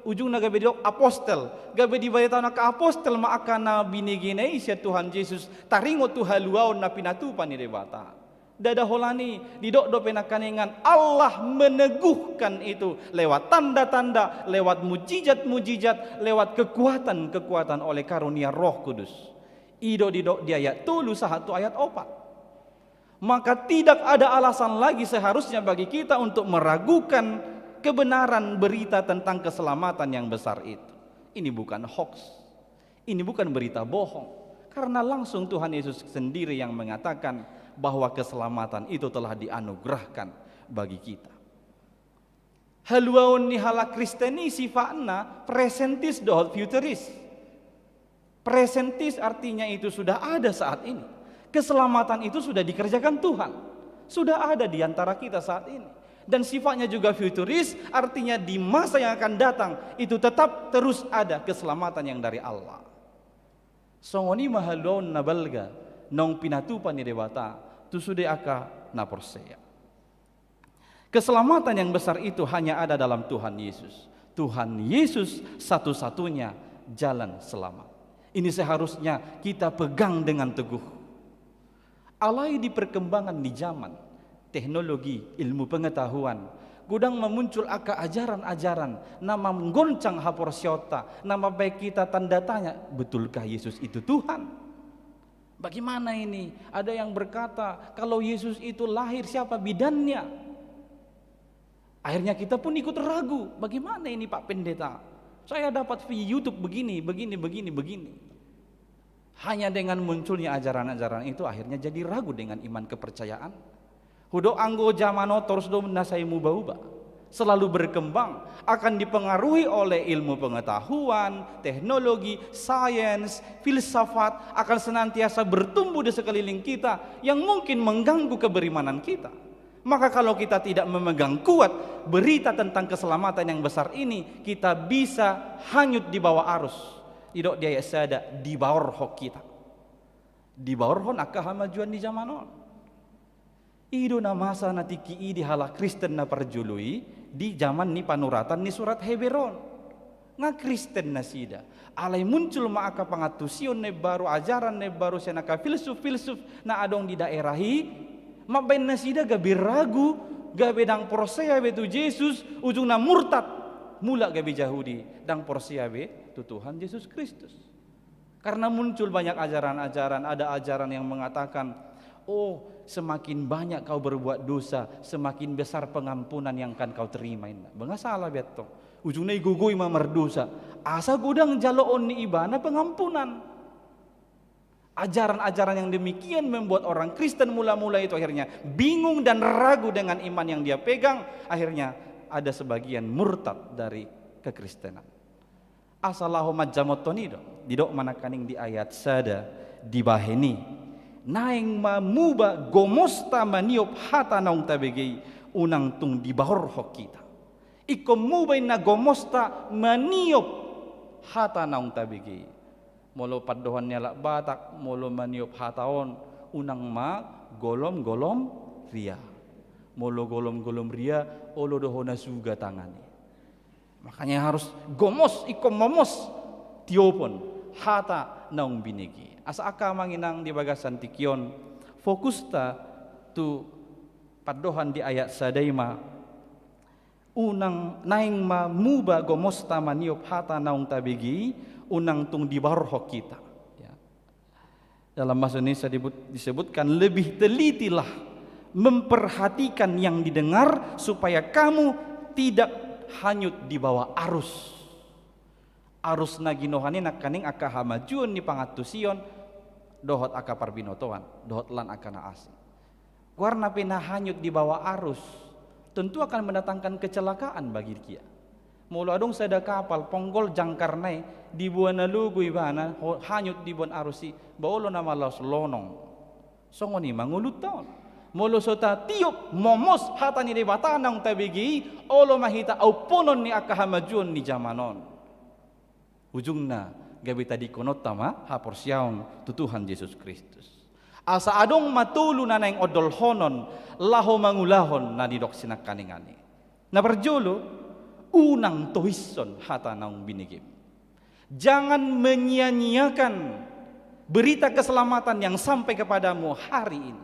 ujungna gabe didok apostel. Gabe dibaritahon angka apostel ma angka na binegena i sian Tuhan Jesus, taringot tu haluaon na pinatupa ni Debata. Ndada holan i, didok dope nangkaningan Allah meneguhkan itu lewat tanda-tanda, lewat mujizat-mujizat, lewat kekuatan-kekuatan oleh karunia Roh Kudus. I do didok di ayat tolu sahat tu ayat opat. Maka tidak ada alasan lagi seharusnya bagi kita untuk meragukan kebenaran berita tentang keselamatan yang besar itu. Ini bukan hoax. Ini bukan berita bohong, karena langsung Tuhan Yesus sendiri yang mengatakan bahwa keselamatan itu telah dianugerahkan bagi kita. Haluaon ni halak Kristen i sifatna presentis dohot futuris. Presentis artinya itu sudah ada saat ini. Keselamatan itu sudah dikerjakan Tuhan. Sudah ada di antara kita saat ini. Dan sifatnya juga futuris, artinya di masa yang akan datang itu tetap terus ada keselamatan yang dari Allah. Songon i ma haluaon na balga naung pinatupa ni Debata tu sude angka na porsea. Keselamatan yang besar itu hanya ada dalam Tuhan Yesus. Tuhan Yesus satu-satunya jalan selamat. Ini seharusnya kita pegang dengan teguh. Alai di perkembangan ni zaman, teknologi, ilmu pengetahuan, godang ma muncul angka ajaran-ajaran na manggoncang haporseaonta, na mambaen hita tanda tanya, betulkah Yesus itu Tuhan? Bagaimana ini? Ada yang berkata, kalau Yesus itu lahir, siapa bidannya? Akhirnya kita pun ikut ragu, bagaimana ini Pak Pendeta? Saya dapat via YouTube begini, begini, begini, begini. Hanya dengan munculnya ajaran-ajaran itu akhirnya jadi ragu dengan iman kepercayaan. Hudok anggo zaman on torus do na sai muba-uba. Selalu berkembang, akan dipengaruhi oleh ilmu pengetahuan, teknologi, sains, filsafat, akan senantiasa bertumbuh di sekeliling kita yang mungkin mengganggu keberimanan kita. Maka kalau kita tidak memegang kuat berita tentang keselamatan yang besar ini, kita bisa hanyut di bawah arus. Didok di ayat sada, dibaorhon hita. Dibaorhon angka hamajuon ni zaman on. I do na masa na tingki i di halak Kristen na parjolo i di zaman ni panuratan ni surat Heber on. Nga Kristen nasida. Alai muncul ma angka pangantusion na imbaru, ajaran na imbaru sian angka filsuf-filsuf na adong di daerah i, mambaen nasida gabe ragu, gabe ndang porsea be tu Jesus, ujungna murtad, mulak gabe Jahudi, ndang porsea be tu Tuhan Jesus Kristus. Karena muncul banyak ajaran-ajaran, ada ajaran yang mengatakan, "Oh, semakin banyak kau berbuat dosa, semakin besar pengampunan yang akan kau terima," ninna. Bah, nga sala be antong. Ujungna igogoi ma mardosa. Asa godang jaloon ni ibana pengampunan. Ajaran-ajaran yang demikian membuat orang Kristen mula-mula itu akhirnya bingung dan ragu dengan iman yang dia pegang. Akhirnya ada sebagian murtad dari kekristenan. Asa laho manjamothon i do, didok ma nangkaning di ayat sada dibahen i. Naeng ma muba gomosta maniop hata naung tabege i, unang tung dibaorhon hita. Ingkon muba inna gomosta maniop hata naung tabege i. Molo pandohan ni halak Batak, molo maniop hata on, unang ma golom-golom ria. Molo golom-golom ria, olo do hona suga tangan i. Makanya harus gomos, ingkon momos tiopon hata naung binege i. Asa angka amang inang di bagasan tingki on, fokusta tu pandohan di ayat sada i ma, unang, naeng ma muba gomosta maniop hata naung tabege i, unang tung dibaorhon hita. Ya. Dalam bahasa Indonesia dibut-, disebutkan, lebih telitilah memperhatikan yang didengar supaya kamu tidak hanyut di bawah arus. Arus na ginohan i nangkaning angka hamajuon ni pangantusion dohot angka parbinotoan, dohot lan angka na asing. Goarna pe na hanyut di bawah arus, tentu akan mendatangkan kecelakaan bagi dia. Molo adong sada kapal, ponggol jangkarna i, diboan na logo ibana, ho-, hanyut diboan arus i, bah olo nama laos lonong. Songon i ma ngolunta on. Molo so tatiop momos hata ni Debata naung tabege i, olo ma hita aumponon ni angka hamajuon ni jaman on. Ujungna, gabe tadingkononta ma haporseaon tu Tuhan Jesus Kristus. Asa adong ma tolu na naeng ondolhonon laho mangulahon na nidok sinangkaningan i. Na parjolo, unang toishon hata naung binegem. Jangan menyia-nyiakan berita keselamatan yang sampai kepadamu hari ini.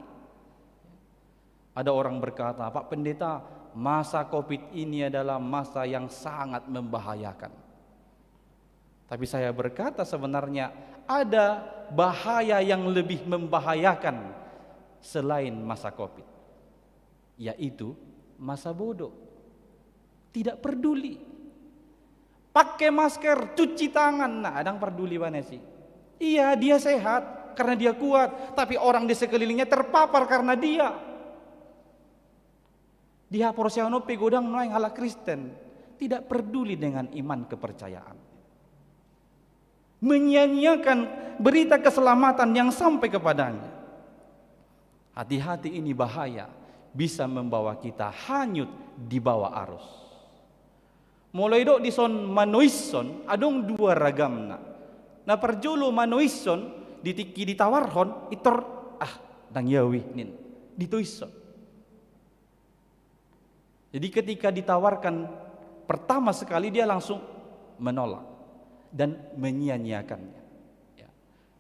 Ada orang berkata, "Pak Pendeta, masa covid ini adalah masa yang sangat membahayakan." Tapi saya berkata, sebenarnya ada bahaya yang lebih membahayakan selain masa covid, yaitu masa bodoh. Tidak peduli. Pakai masker, cuci tangan, nah, ndang peduli ibana i. Iya, dia sehat karena dia kuat, tapi orang di sekelilingnya terpapar karena dia. Di haporseaon on pe godang nuaeng halak Kristen tidak peduli dengan iman kepercayaan. Menyia-nyiakan berita keselamatan yang sampai kepadanya. Hati-hati, ini bahaya, bisa membawa kita hanyut di bawah arus. Molo didok dison manoishon, adong dua ragamna. Na parjolo manoishon, di tingki ditawarhon, pintor, "Ah, ndang i au i," ninna. Ditoishon. Jadi ketika ditawarkan pertama sekali, dia langsung menolak dan menyia-nyiakannya. Ya.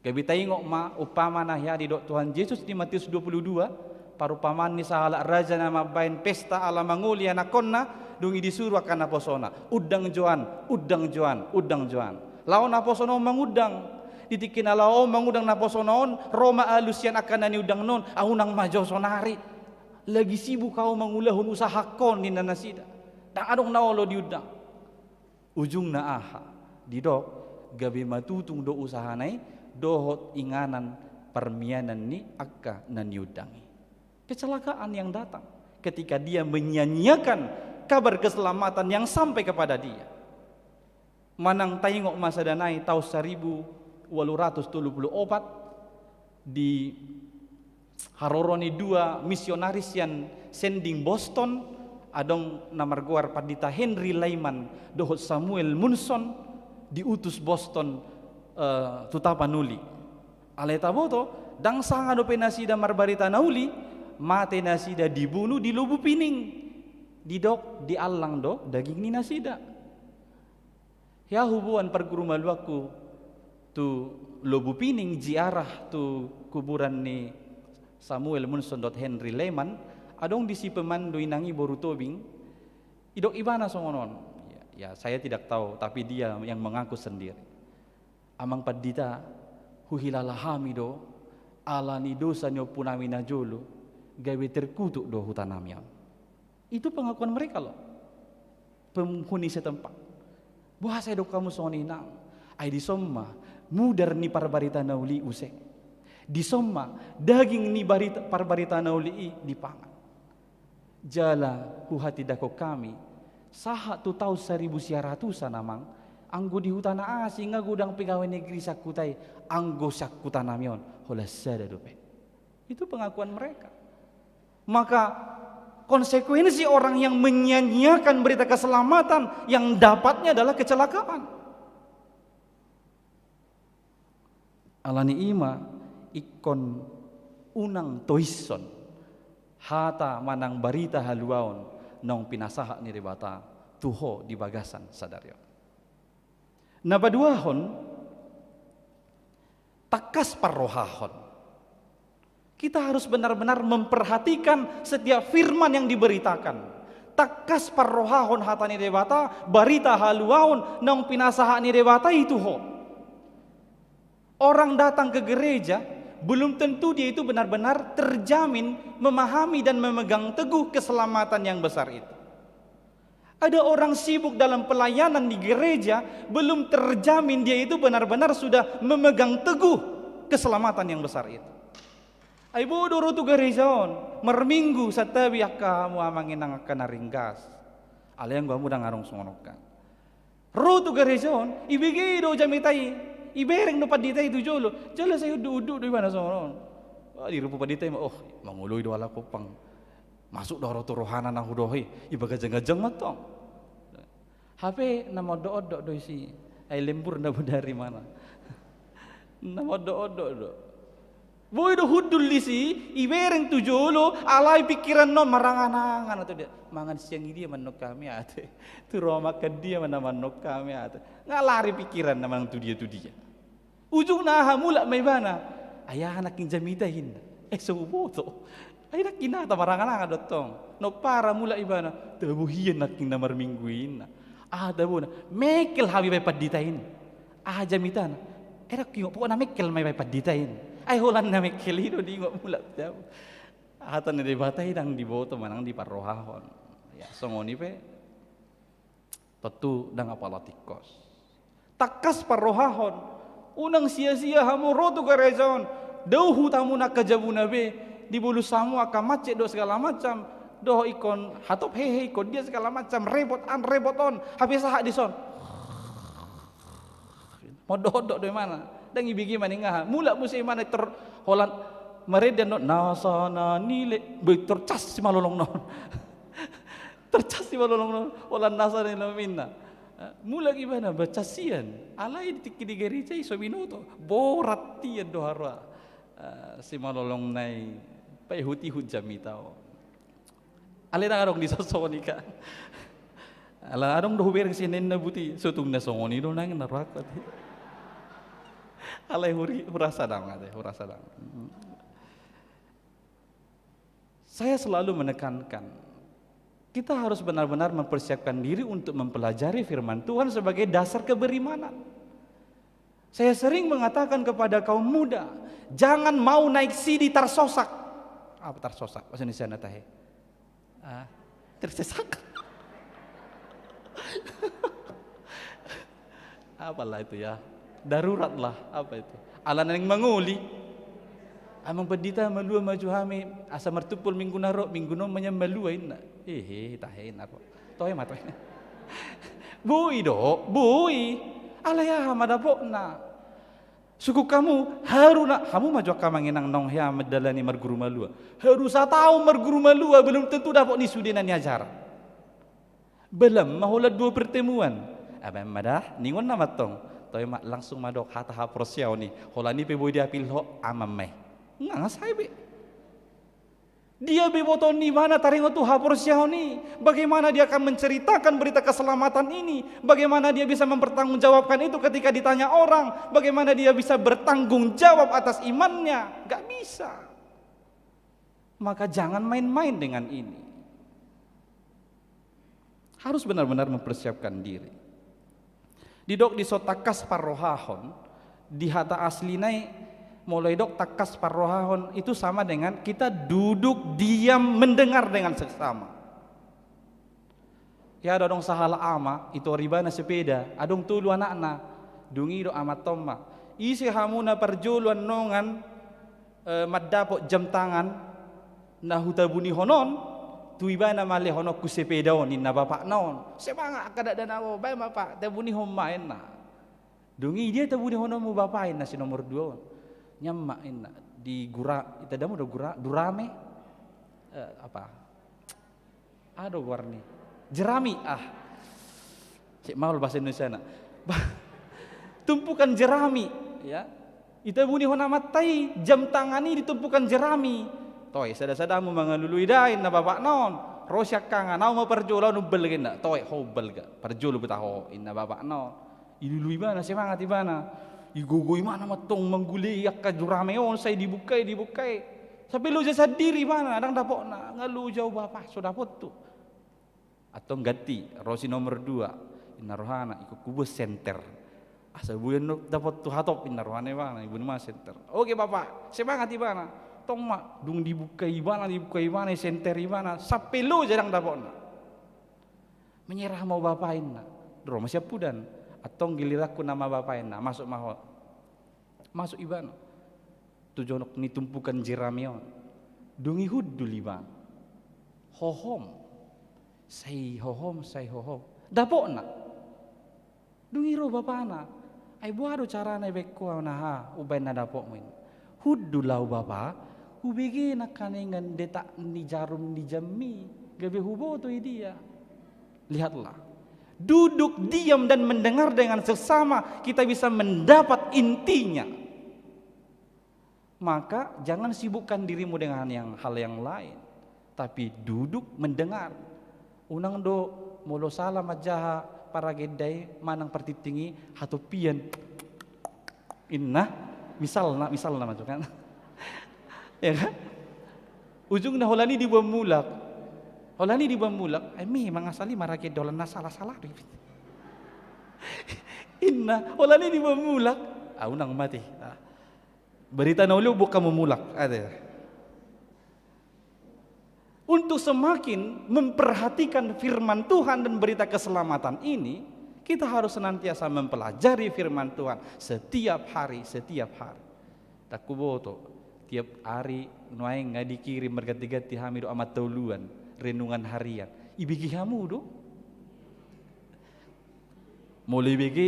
Gabe taingot ma umpama na hea didok Tuhan Jesus di Matius dua puluh dua, parumpamaan ni sahalak raja na mambaen pesta ala mangoli anakkonna, dung i disuru angka naposona, "Undang jo an, undang jo an, undang jo an." Laho naposona on mangundang. Di tingki na laho on mangundang naposona on, ro ma alus sian angka na niundangna on, "Ah, unang ma jo sonari. Lagi sibuk ahu mangulahon usahangkon," ninna nasida. Ndang adong na olo diundang. Ujungna aha? Didok, gabe matutung do usahana i dohot inganan parmianan ni angka na niundang i. Kecelakaan yang datang ketika dia menyia-nyiakan kabar keselamatan yang sampai kepada dia. Manang taingot ma sada nai, taon saribu ualu ratus tolu pulu opat, di haroro ni dua misionaris sian Sending Boston, adong na margoar Pandita Henry Lyman dohot Samuel Munson, diutus Boston, eh, tu Tapanuli. Alai taboto, ndang sanga dope nasida marbarita na uli, mate nasida dibunu di Lobu Pining. Didok, diallang do daging ni nasida. Hea huboan parguru maluangku tu Lobu Pining, ziarah tu kuburan ni Samuel Munson dohot Henry Lehman, adong disi pemandu, inang i boru Tobing, idok ibana songon on. Ya, ya, saya tidak tahu, tapi dia yang mengaku sendiri. Amang Pandita, huhilala hami do, ala ni dosa ni ompunami na jolo, gabe terkutuk do hutanami on. Itu pengakuan mereka loh, penghuni setempat. Boasa didok hamu songon i, inang? Ai dison ma mudar ni parbarita na uli i use. Dison ma daging ni barita, parbarita na uli i dipangan. Jala huhatindangkon hami, sahat tu taon saribu sia ratusan, amang, anggo di huta na asing, nga godang pegawai negeri sian huta i, anggo sian hutanami on, holan sada dope. Itu pengakuan mereka. Maka konsekuensi orang yang menyia-nyiakan berita keselamatan, yang dapatnya adalah kecelakaan. Ala ni i ma ingkon unang toishon hata manang barita haluaon naung pinasahat ni Debata tu ho di bagasan sadari on. Na paduahon, tangkas parrohahon. Kita harus benar-benar memperhatikan setiap firman yang diberitakan. Tangkas parrohahon hata ni Debata, barita haluaon naung pinasahat ni Debata i tu ho. Orang datang ke gereja, belum tentu dia itu benar-benar terjamin memahami dan memegang teguh keselamatan yang besar itu. Ada orang sibuk dalam pelayanan di gereja, belum terjamin dia itu benar-benar sudah memegang teguh keselamatan yang besar itu. Ai boi do ro tu gereja on, marminggu, santabi angka hamu amang inang angka na ringgas. Alai anggo hamu ndang adong songon on kan. Ro tu gereja on, ibege do jamita i, ibereng do pandita i tu jolo, jala sai unduk-unduk do ibana songon on. Wah, dirupu pandita i ma, oh, mangoloi do halak on pang. Masuk do ro tu rohana na hudoh i, ibaganjang-ganjang ma tong. Hape na mondok-ondok do isi, ai lembur na bodari mana. Na mondok-ondok do. Boi do hundul disi, ibereng tu jolo, alai pikiranna on marangan-angan tu dia. Mangan siang i dia mandok hami ate. Tu rumah makan dia mana mandok hami ate. Nga lari pikiranna manang tu dia tu dia. Ujungna aha, mulak ma ibana. Ai aha nangkin jamita i ninna. Eh, so huboto. Ai nangkin aha, marangan-angan do tong. Nompara mulak ibana. Tabo hian nangkin na marminggu i ninna. Aha tabona? Mengkel hami baen pandita i ninna. Aha jamitana? Eh, ndang huingot, pokokna mengkel ma i baen pandita i ninna. Ai holan na mengkel i do diingot mulak tabo. Hata ni Debata i ndang diboto manang diparrohahon. Ya, songon i pe. Tontu ndang apala tingkos. Tangkas parrohahon, unang sia-sia hamu ro tu gareja on, dao hutamuna angka jabuna be, dibolus hamu angka macet dohot segala macam, dohot ingkon hatop hehe, ingkon dia segala macam, repot an, repot on, hape sahat dison. Mondok-ondok do imana, ndang ibege maningaha, mulak muse imana tor holan marende do, nasa na nilehon, be tor cas simalolongna on. Tercas simalolongna on, holan nasa na nilehon ninna. Eh, mulak ibana, ba cas hian. Alai di tingki di gareja i so binoto. Borat hian do haroa. Eh, simalolongna i paihut-ihut jamita on. Alai ndang adong dison songon i kan. Ala adong do hubereng sian na buti, so tung na songon i do nang na rohangku ate. Alai huri, hurasa dang ate, hurasa dang. Hmm. Saya selalu menekankan, kita harus benar-benar mempersiapkan diri untuk mempelajari firman Tuhan sebagai dasar keberimanan. Saya sering mengatakan kepada kaum muda, jangan mau naik sidi tarsosak. Apa tarsosak? Bahasa Indonesia na tahe. Ah, tersesak. Apalah itu ya? Darurat lah, apa itu? Ala naeng mangoli. Amang pandita, malua ma jo hami, asa martumpol minggu na ro, minggu on ma nian malua inna. Ehe, tahe inna ro. Toe ma, toe. Boi do, boi. Alai aha ma dapotna? Sungkun hamu, haru na, hamu ma jo angka amang inang naung hea mandalani marguru malua. Haru sataon marguru malua, belum tentu dapot ni sude na niajaran. Belam ma holan dua pertemuan. Amang ma da, ningon nama tong. Toe ma, langsung ma dok hata haporseaon i. Holan i pe boi diapil ho, amang ma i. Nga, nga sae be. Dia be iboto ni ibana taringot tu haporseaon i. Bagaimana dia akan menceritakan berita keselamatan ini? Bagaimana dia bisa mempertanggungjawabkan itu ketika ditanya orang? Bagaimana dia bisa bertanggung jawab atas imannya? Gak bisa. Maka jangan main-main dengan ini. Harus benar-benar mempersiapkan diri. Didok di so tangkas parrohahon, di hata aslina i, molo didok tangkas parrohahon itu sama dengan kita duduk diam mendengar dengan seksama. Ya, adong sahalak ama, itor ibana sepeda, adong tolu anakna. Dung i didok amanta on ma, ise hamu na parjolo annon, eh, mandapot jam tangan na hutabunihon on? Tu ibana ma lehononku sepeda on, ninna bapakna on. Semangat angka dakdanak on, baen ma, Pak, tabunihon ma, ninna. Dung i, dia tabunihononmu, Bapa, ninna si nomor dua on. Nian ma, ninna, di Gura, ita damu do Gura, Durame. Eh, apa? Aha do goarna i? Jerami, ah. Cek maol bahasa Indonesiana. Ba-, tumpukan jerami, ya. Itabunihon amanta i jam tangan i di tumpukan jerami. Toe, sada-sada hamu mangalului da, ninna bapakna on. Ro siangkangan, au ma parjolo, au na umbalga, ninna. Toe, ho umbalga. Parjolo buta ho, ninna bapakna on. Ilului ibana, semangat ibana. Igogo ibana ma antong manggulei angka jerami on, sai dibuka i, dibuka i. Sampe loja sandiri ibana, ndang dapotna. Nga loja au, Bapa, so dapothu. Antong ganti, ro si nomor dua. Ninna rohana, ingkon hubuat senter. Asa boi annon dapothu hatop, ninna rohana ibana, iboan ma senter. Oke, Bapa, semangat ibana. Antong ma, dung dibuka ibana, dibuka ibana, senter ibana, sampe loja ndang dapotna. Menyerah ma au, Bapa, ninna. Ro ma siampudan. Antong giliranku nama, Bapa, ninna. Masuk ma ho. Masuk ibana tu jonok ni tumpukan jerami on. Dung i hundul ibana. Hohom. Sai hohom, sai hohom. Dapotna. Dung i ro bapana. Ai boha do carana ibaen ho na, ha, umbaen na dapotmu, ninna. Hundul au, Bapa, hubege nangkaningan detak ni jarum ni jam i, gabe huboto i dia. Lihatlah. Duduk diam dan mendengar dengan seksama, kita bisa mendapat intinya. Maka jangan sibukkan dirimu dengan yang, hal yang lain, tapi duduk mendengar. Unang do molo sala manjaha paragenda i manang partingting i, hatompian. Ninna, misalna, misalna ma jo kan. Ya kan? Ujungna holan i diboan mulak. Holan i diboan mulak, ai memang asal i maragenda holan na sala-sala do i, ninna, holan i diboan mulak. Ah, unang ma ate. Ah. Berita na uli, boan hamu mulak, ate. Untuk semakin memperhatikan firman Tuhan dan berita keselamatan ini, kita harus senantiasa mempelajari firman Tuhan setiap hari, setiap hari. Ndang huboto, tiap ari nuaeng nga dikirim marganti-ganti hami dohot amanta uluan, renungan harian. Ibege hamu do? Molo ibege,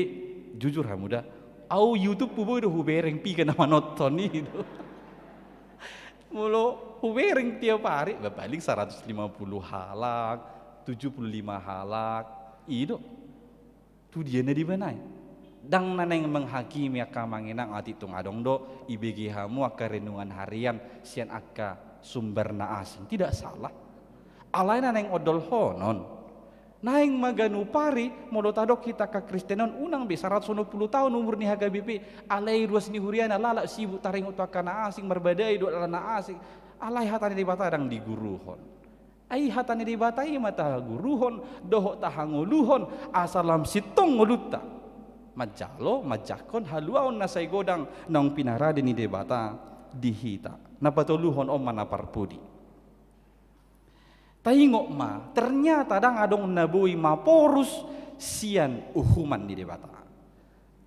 jujur hamu da. Au YouTube huboi do, hubereng piga na manonton i do. Molo hubereng tiap ari, ba, paling saratus lima puluh halak, tujuh puluh lima halak, i do. Tu dia na diboan i? Ndang na naeng menghakimi angka amang inang, atik tung adong do ibege hamu angka renungan harian sian angka sumber na asing. Tidak salah. Alai na naeng ondolhonon. Naeng ma ganup ari, molo tadok hita angka Kristen on, unang be saratus onom puluh taon umur ni H K B P, alai ruas ni huriana lalap sibuk taringot tu angka na asing, marbadai dohot na asing. Alai hata ni Debata ndang diguruhon. Ai hata ni Debata i ma taguruhon dohot tahangoluhon, asa lam sintong ngolunta manjalo, manjangkon haluaon na sai godang naung pinarade ni Debata di hita. Na patoluhon, on ma na parpudi. Taingot ma, ternyata ndang adong na boi maporus sian uhuman ni Debata.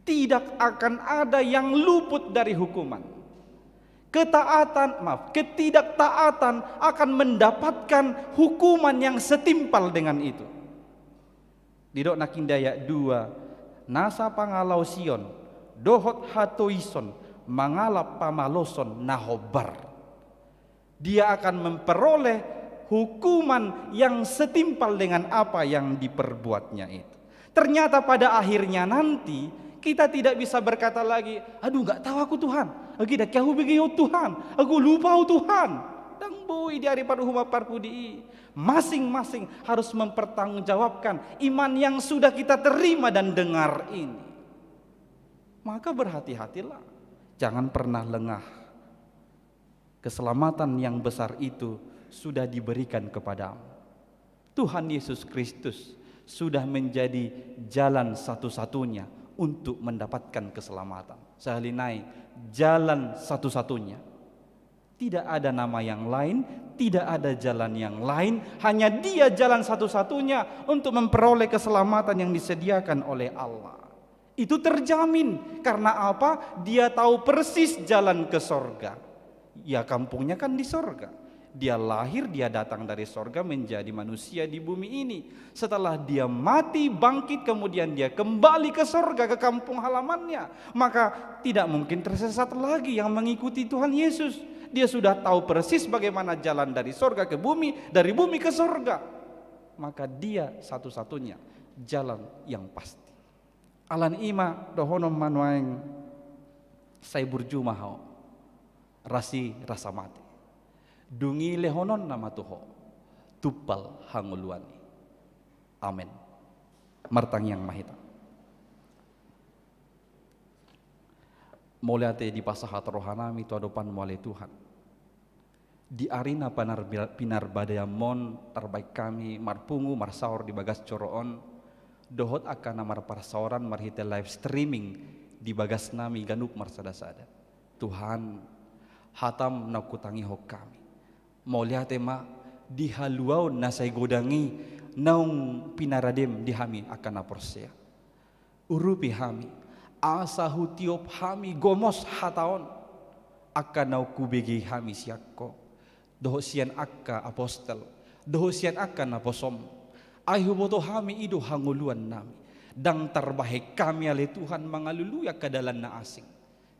Tidak akan ada yang luput dari hukuman. Ketaatan, maaf, ketidaktaatan akan mendapatkan hukuman yang setimpal dengan itu. Didok nangkin di ayat dua, nasa pangalaosion dohot hatoison mangalap pamaloson na hombar. Dia akan memperoleh hukuman yang setimpal dengan apa yang diperbuatnya itu. Ternyata pada akhirnya nanti, kita tidak bisa berkata lagi, "Aduh, nggak tahu aku, Tuhan. Agi, ndang hea hubege Ho, Tuhan. Aduh, lupa au, Tuhan." Ndang Boi di ari paruhuman parpudi i, masing-masing harus mempertanggungjawabkan iman yang sudah kita terima dan dengar ini. Maka berhati-hatilah, jangan pernah lengah. Keselamatan yang besar itu sudah diberikan kepadamu. Tuhan Yesus Kristus sudah menjadi jalan satu-satunya untuk mendapatkan keselamatan. Sahali nai, jalan satu-satunya. Tidak ada nama yang lain, tidak ada jalan yang lain, hanya Dia jalan satu-satunya untuk memperoleh keselamatan yang disediakan oleh Allah. Itu terjamin. Karena apa? Dia tahu persis jalan ke sorga. Ya, kampungnya kan di sorga. Dia lahir, dia datang dari sorga menjadi manusia di bumi ini. Setelah dia mati, bangkit, kemudian dia kembali ke sorga, ke kampung halamannya. Maka tidak mungkin tersesat lagi yang mengikuti Tuhan Yesus. Dia sudah tahu persis bagaimana jalan dari sorga ke bumi, dari bumi ke sorga. Maka Dia satu-satunya jalan yang pasti. Alani i ma dohonon ma nuaeng, sai burju ma ho, rasi rasa mate. Dung i lehononna ma tu ho tumpal hangoluan i. Amen. Martangiang ma hita. Mauliate dipasahat rohanami tu adopanmu ale Tuhan. Di ari na panar-, pinarbadaianmon tarbaen hami marpungu marsaor di bagas joro on, dohot angka na marparsaoran marhite live streaming di bagas nami ganup marsadasada. Tuhan, hatam naung hutangihon hami. Mauliate ma di haluaon na sai godang i naung pinaradem di hami angka na porsea. Urupi hami, asa hutiop hami gomos hata on, angka naung hubege hami sian ho, dohot sian angka apostel, dohot sian angka naposom. Ai huboto hami i do hangoluan nami, ndang tarbahen hami ale Tuhan mangalului angka dalan na asing.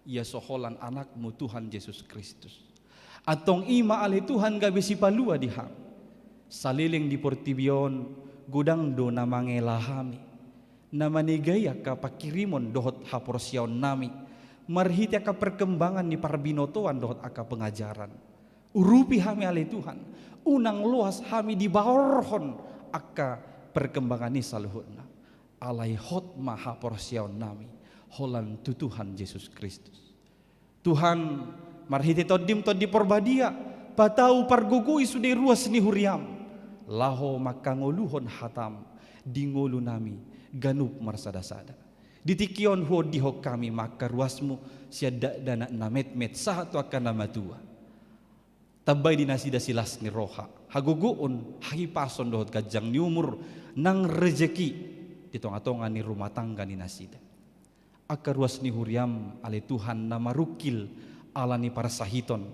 Ia so holan Anakmu Tuhan Jesus Kristus. Antong i ma ale Tuhan gabe sipalua di hami. Saleleng di portibi on, godang do na mangela hami, na manegai angka pangkirimon dohot haporseaon nami, marhite angka perkembangan ni parbinotoan dohot angka pengajaran. Urupi hami ale Tuhan, unang loas hami dibaorhon angka perkembangan i saluhutna. Alai hot ma haporseaon nami holan tu Tuhan Jesus Kristus. Tuhan, marhite Tondim Tondi Porbadia, patau pargogoi sude ruas ni huriam, laho mangkangoluhon hatam di ngolu nami ganup marsadasada. Di tingki on huondihon hami ma angka ruasmu, sian dakdanak na metmet sahat tu angka na matua. Tambai di nasida silas ni roha, hagogoon, hahipason dohot ganjang ni umur, nang rejeki di tongatonga ni rumah tangga ni nasida. Angka ruas ni huriam ale Tuhan na marungkil ala ni parsahiton.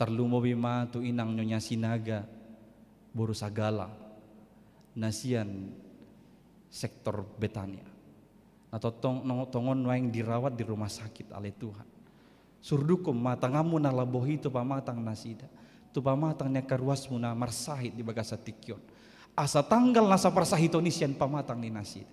Tarlumobi ma tu inang Nyonya Sinaga boru Sagala, na sian sektor Betania. Na tongtong, no, tongon nuaeng dirawat di rumah sakit ale Tuhan. Surdukhon ma tanganmu na lambok i tu pamatang nasida, tu pamatang ni angka ruasmu na marsahit di bagasan tingki on. Asa tanggal nasa parsahiton i sian pamatang ni nasida.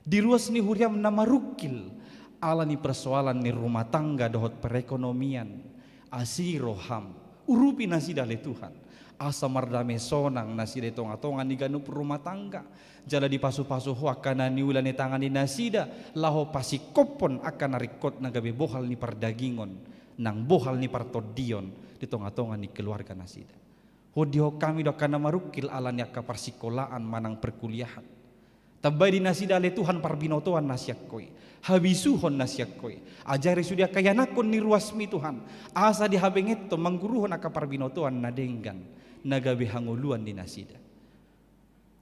Di ruas ni huriam na marungkil ala ni persoalan ni rumah tangga dohot perekonomian, asi roham, urupi nasida ale Tuhan. Asa mardame sonang nasida di tongatonga ni ganup rumah tangga. Jala dipasupasu ho angka na niula ni tangan ni nasida, laho pasingkophon angka na ringkot na gabe bohal ni pardagingon, nang bohal ni partondion di tongatonga ni keluarga nasida. Huondihon hami do angka na marungkil ala ni angka parsikolaan manang perkuliahan. Tambai di nasida ale Tuhan parbinotoan na sian ho i, habisuhon na sian ho i. Ajari sude angka ianakhon ni ruasmi Tuhan, asa dihabengethon mangguruhon angka parbinotoan na denggan, na gabe hangoluan di nasida.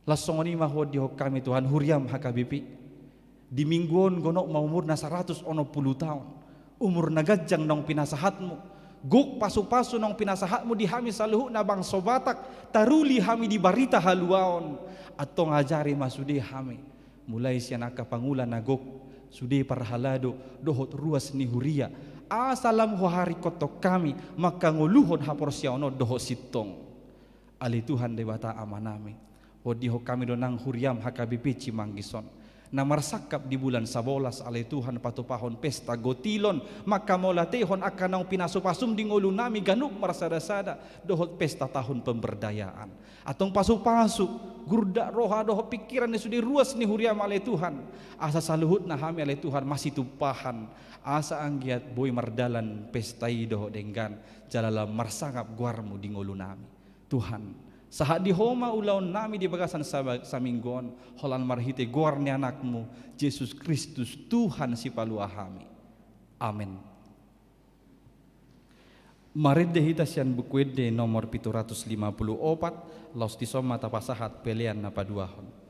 Laos songon i ma huondihon hami Tuhan huriam H K B P. Di minggu on gonok ma umurna saratus onom pulu taon. Umur na ganjang naung pinasahatmu. Gok pasupasu naung pinasahatmu di hami saluhutna bangso Batak. Taruli hami di barita haluaon. Antong ajari ma sude hami. Mulai sian angka pangula na gok, sude parhalado, dohot ruas ni huria. Asa lam huharingkothon hami, mangkangoluhon haporseaon on dohot sintong. Ale Tuhan Debata Amanami, huondihon hami do nang huriam H K B P Cimanggis on. na marsangkap di bulan sabolas, ale Tuhan, patupahon pesta gotilon, manghamauliatehon angka naung pinasupasum di ngolunami ganup marsadasada, dohot pesta tahun pemberdayaan. Antong pasupasu, gurda roha dohot pingkiran ni sude ruas ni huriam, ale Tuhan, asa saluhutna hami, ale Tuhan, masitumpahan, asa anggiat boi mardalan pesta i dohot denggan, jala lam marsangap goarmu di ngolunami. Tuhan, sahat di Ho ma ulaonnami di bagasan saba-, saminggu on, holan marhite goar ni Anakmu, Jesus Kristus, Tuhan sipalua hami. Amen. Marende hita sian Buku Ende nomor pitu ratus lima puluh opat, laos dison ma tapasahat pelean na paduahon.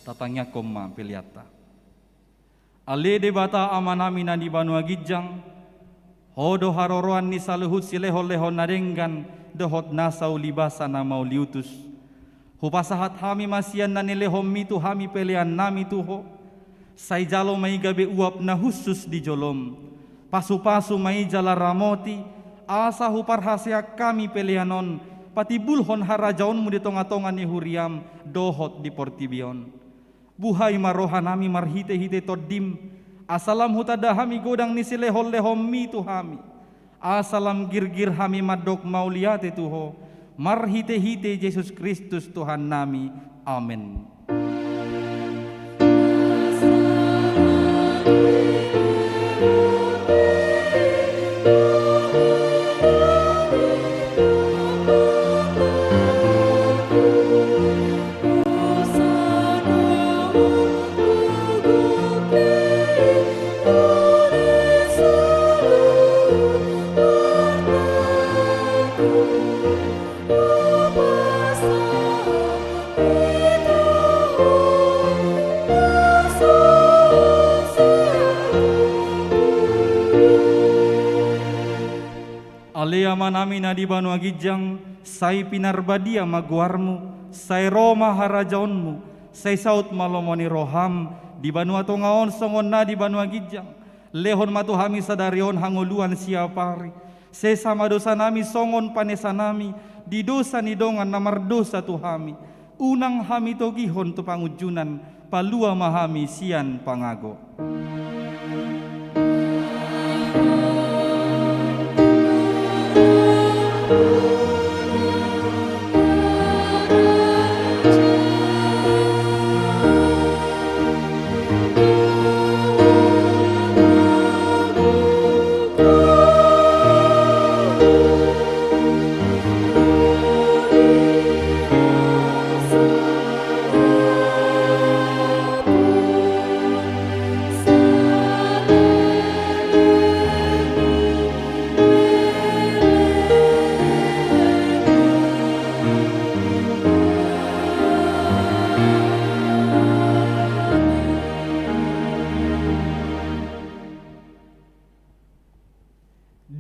Tatangiangkon ma peleanta. Ale Debata Amanami na di banua ginjang, Ho do haroroan ni saluhut silehonlehon na denggan dohot nasa ulibasa na mauliutus. Hupasahat hami ma sian na nilehonmi tu hami peleannami tu Ho. Sai jalo ma i gabe uap na hushus di jolom. Pasupasu ma i jala ramoti, asa huparhaseang hami pelean on patimbulhon harajaonmu di tongatonga ni huriam dohot di portibi on. Buhai ma rohanami marhitehite Tondim, asa lam hutanda hami godang ni silehonlehonmi tu hami, asa lam girgir hami mandok mauliate tu Ho, marhitehite Jesus Kristus Tuhannami. Amen. Ale Amanami na di banua ginjang, sai pinarbadia ma goarmu, sai ro ma harajaonmu, sai saut ma lomo ni roham, di banua tonga on songon na di banua ginjang. Lehon ma tu hami sadari on hangoluan siapari. Sesa ma dosanami songon panesanami di dosa ni dongan na mardosa tu hami. Unang hami togihon tu pangunjunan, palua ma hami sian pangago.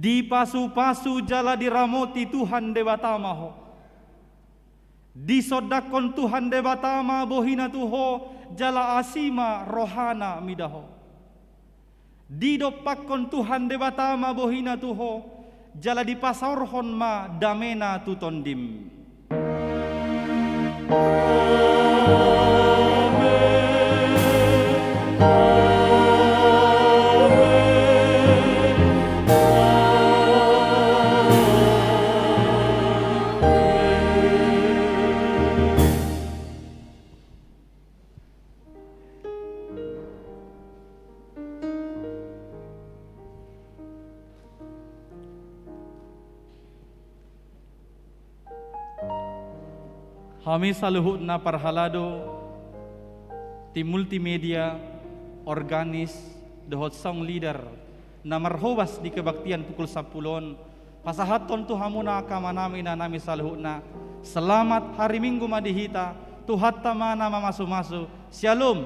Dipasupasu jala diramoti Tuhan Debata ma ho. Disondangkon Tuhan Debata ma bohina tu ho, jala asi ma rohana mida ho. Didompakkon Tuhan Debata ma bohina tu ho, jala dipasaorhon ma damena tu tondim. Hami saluhutna parhalado, tim multimedia, organis, dohot sound leader, na marhobas di kebaktian pukul sampulu on, pasahathon tu hamuna angka amanami inanami saluhutna, selamat hari Minggu ma di hita, Tuhanta ma na mamasumasu, Syalom.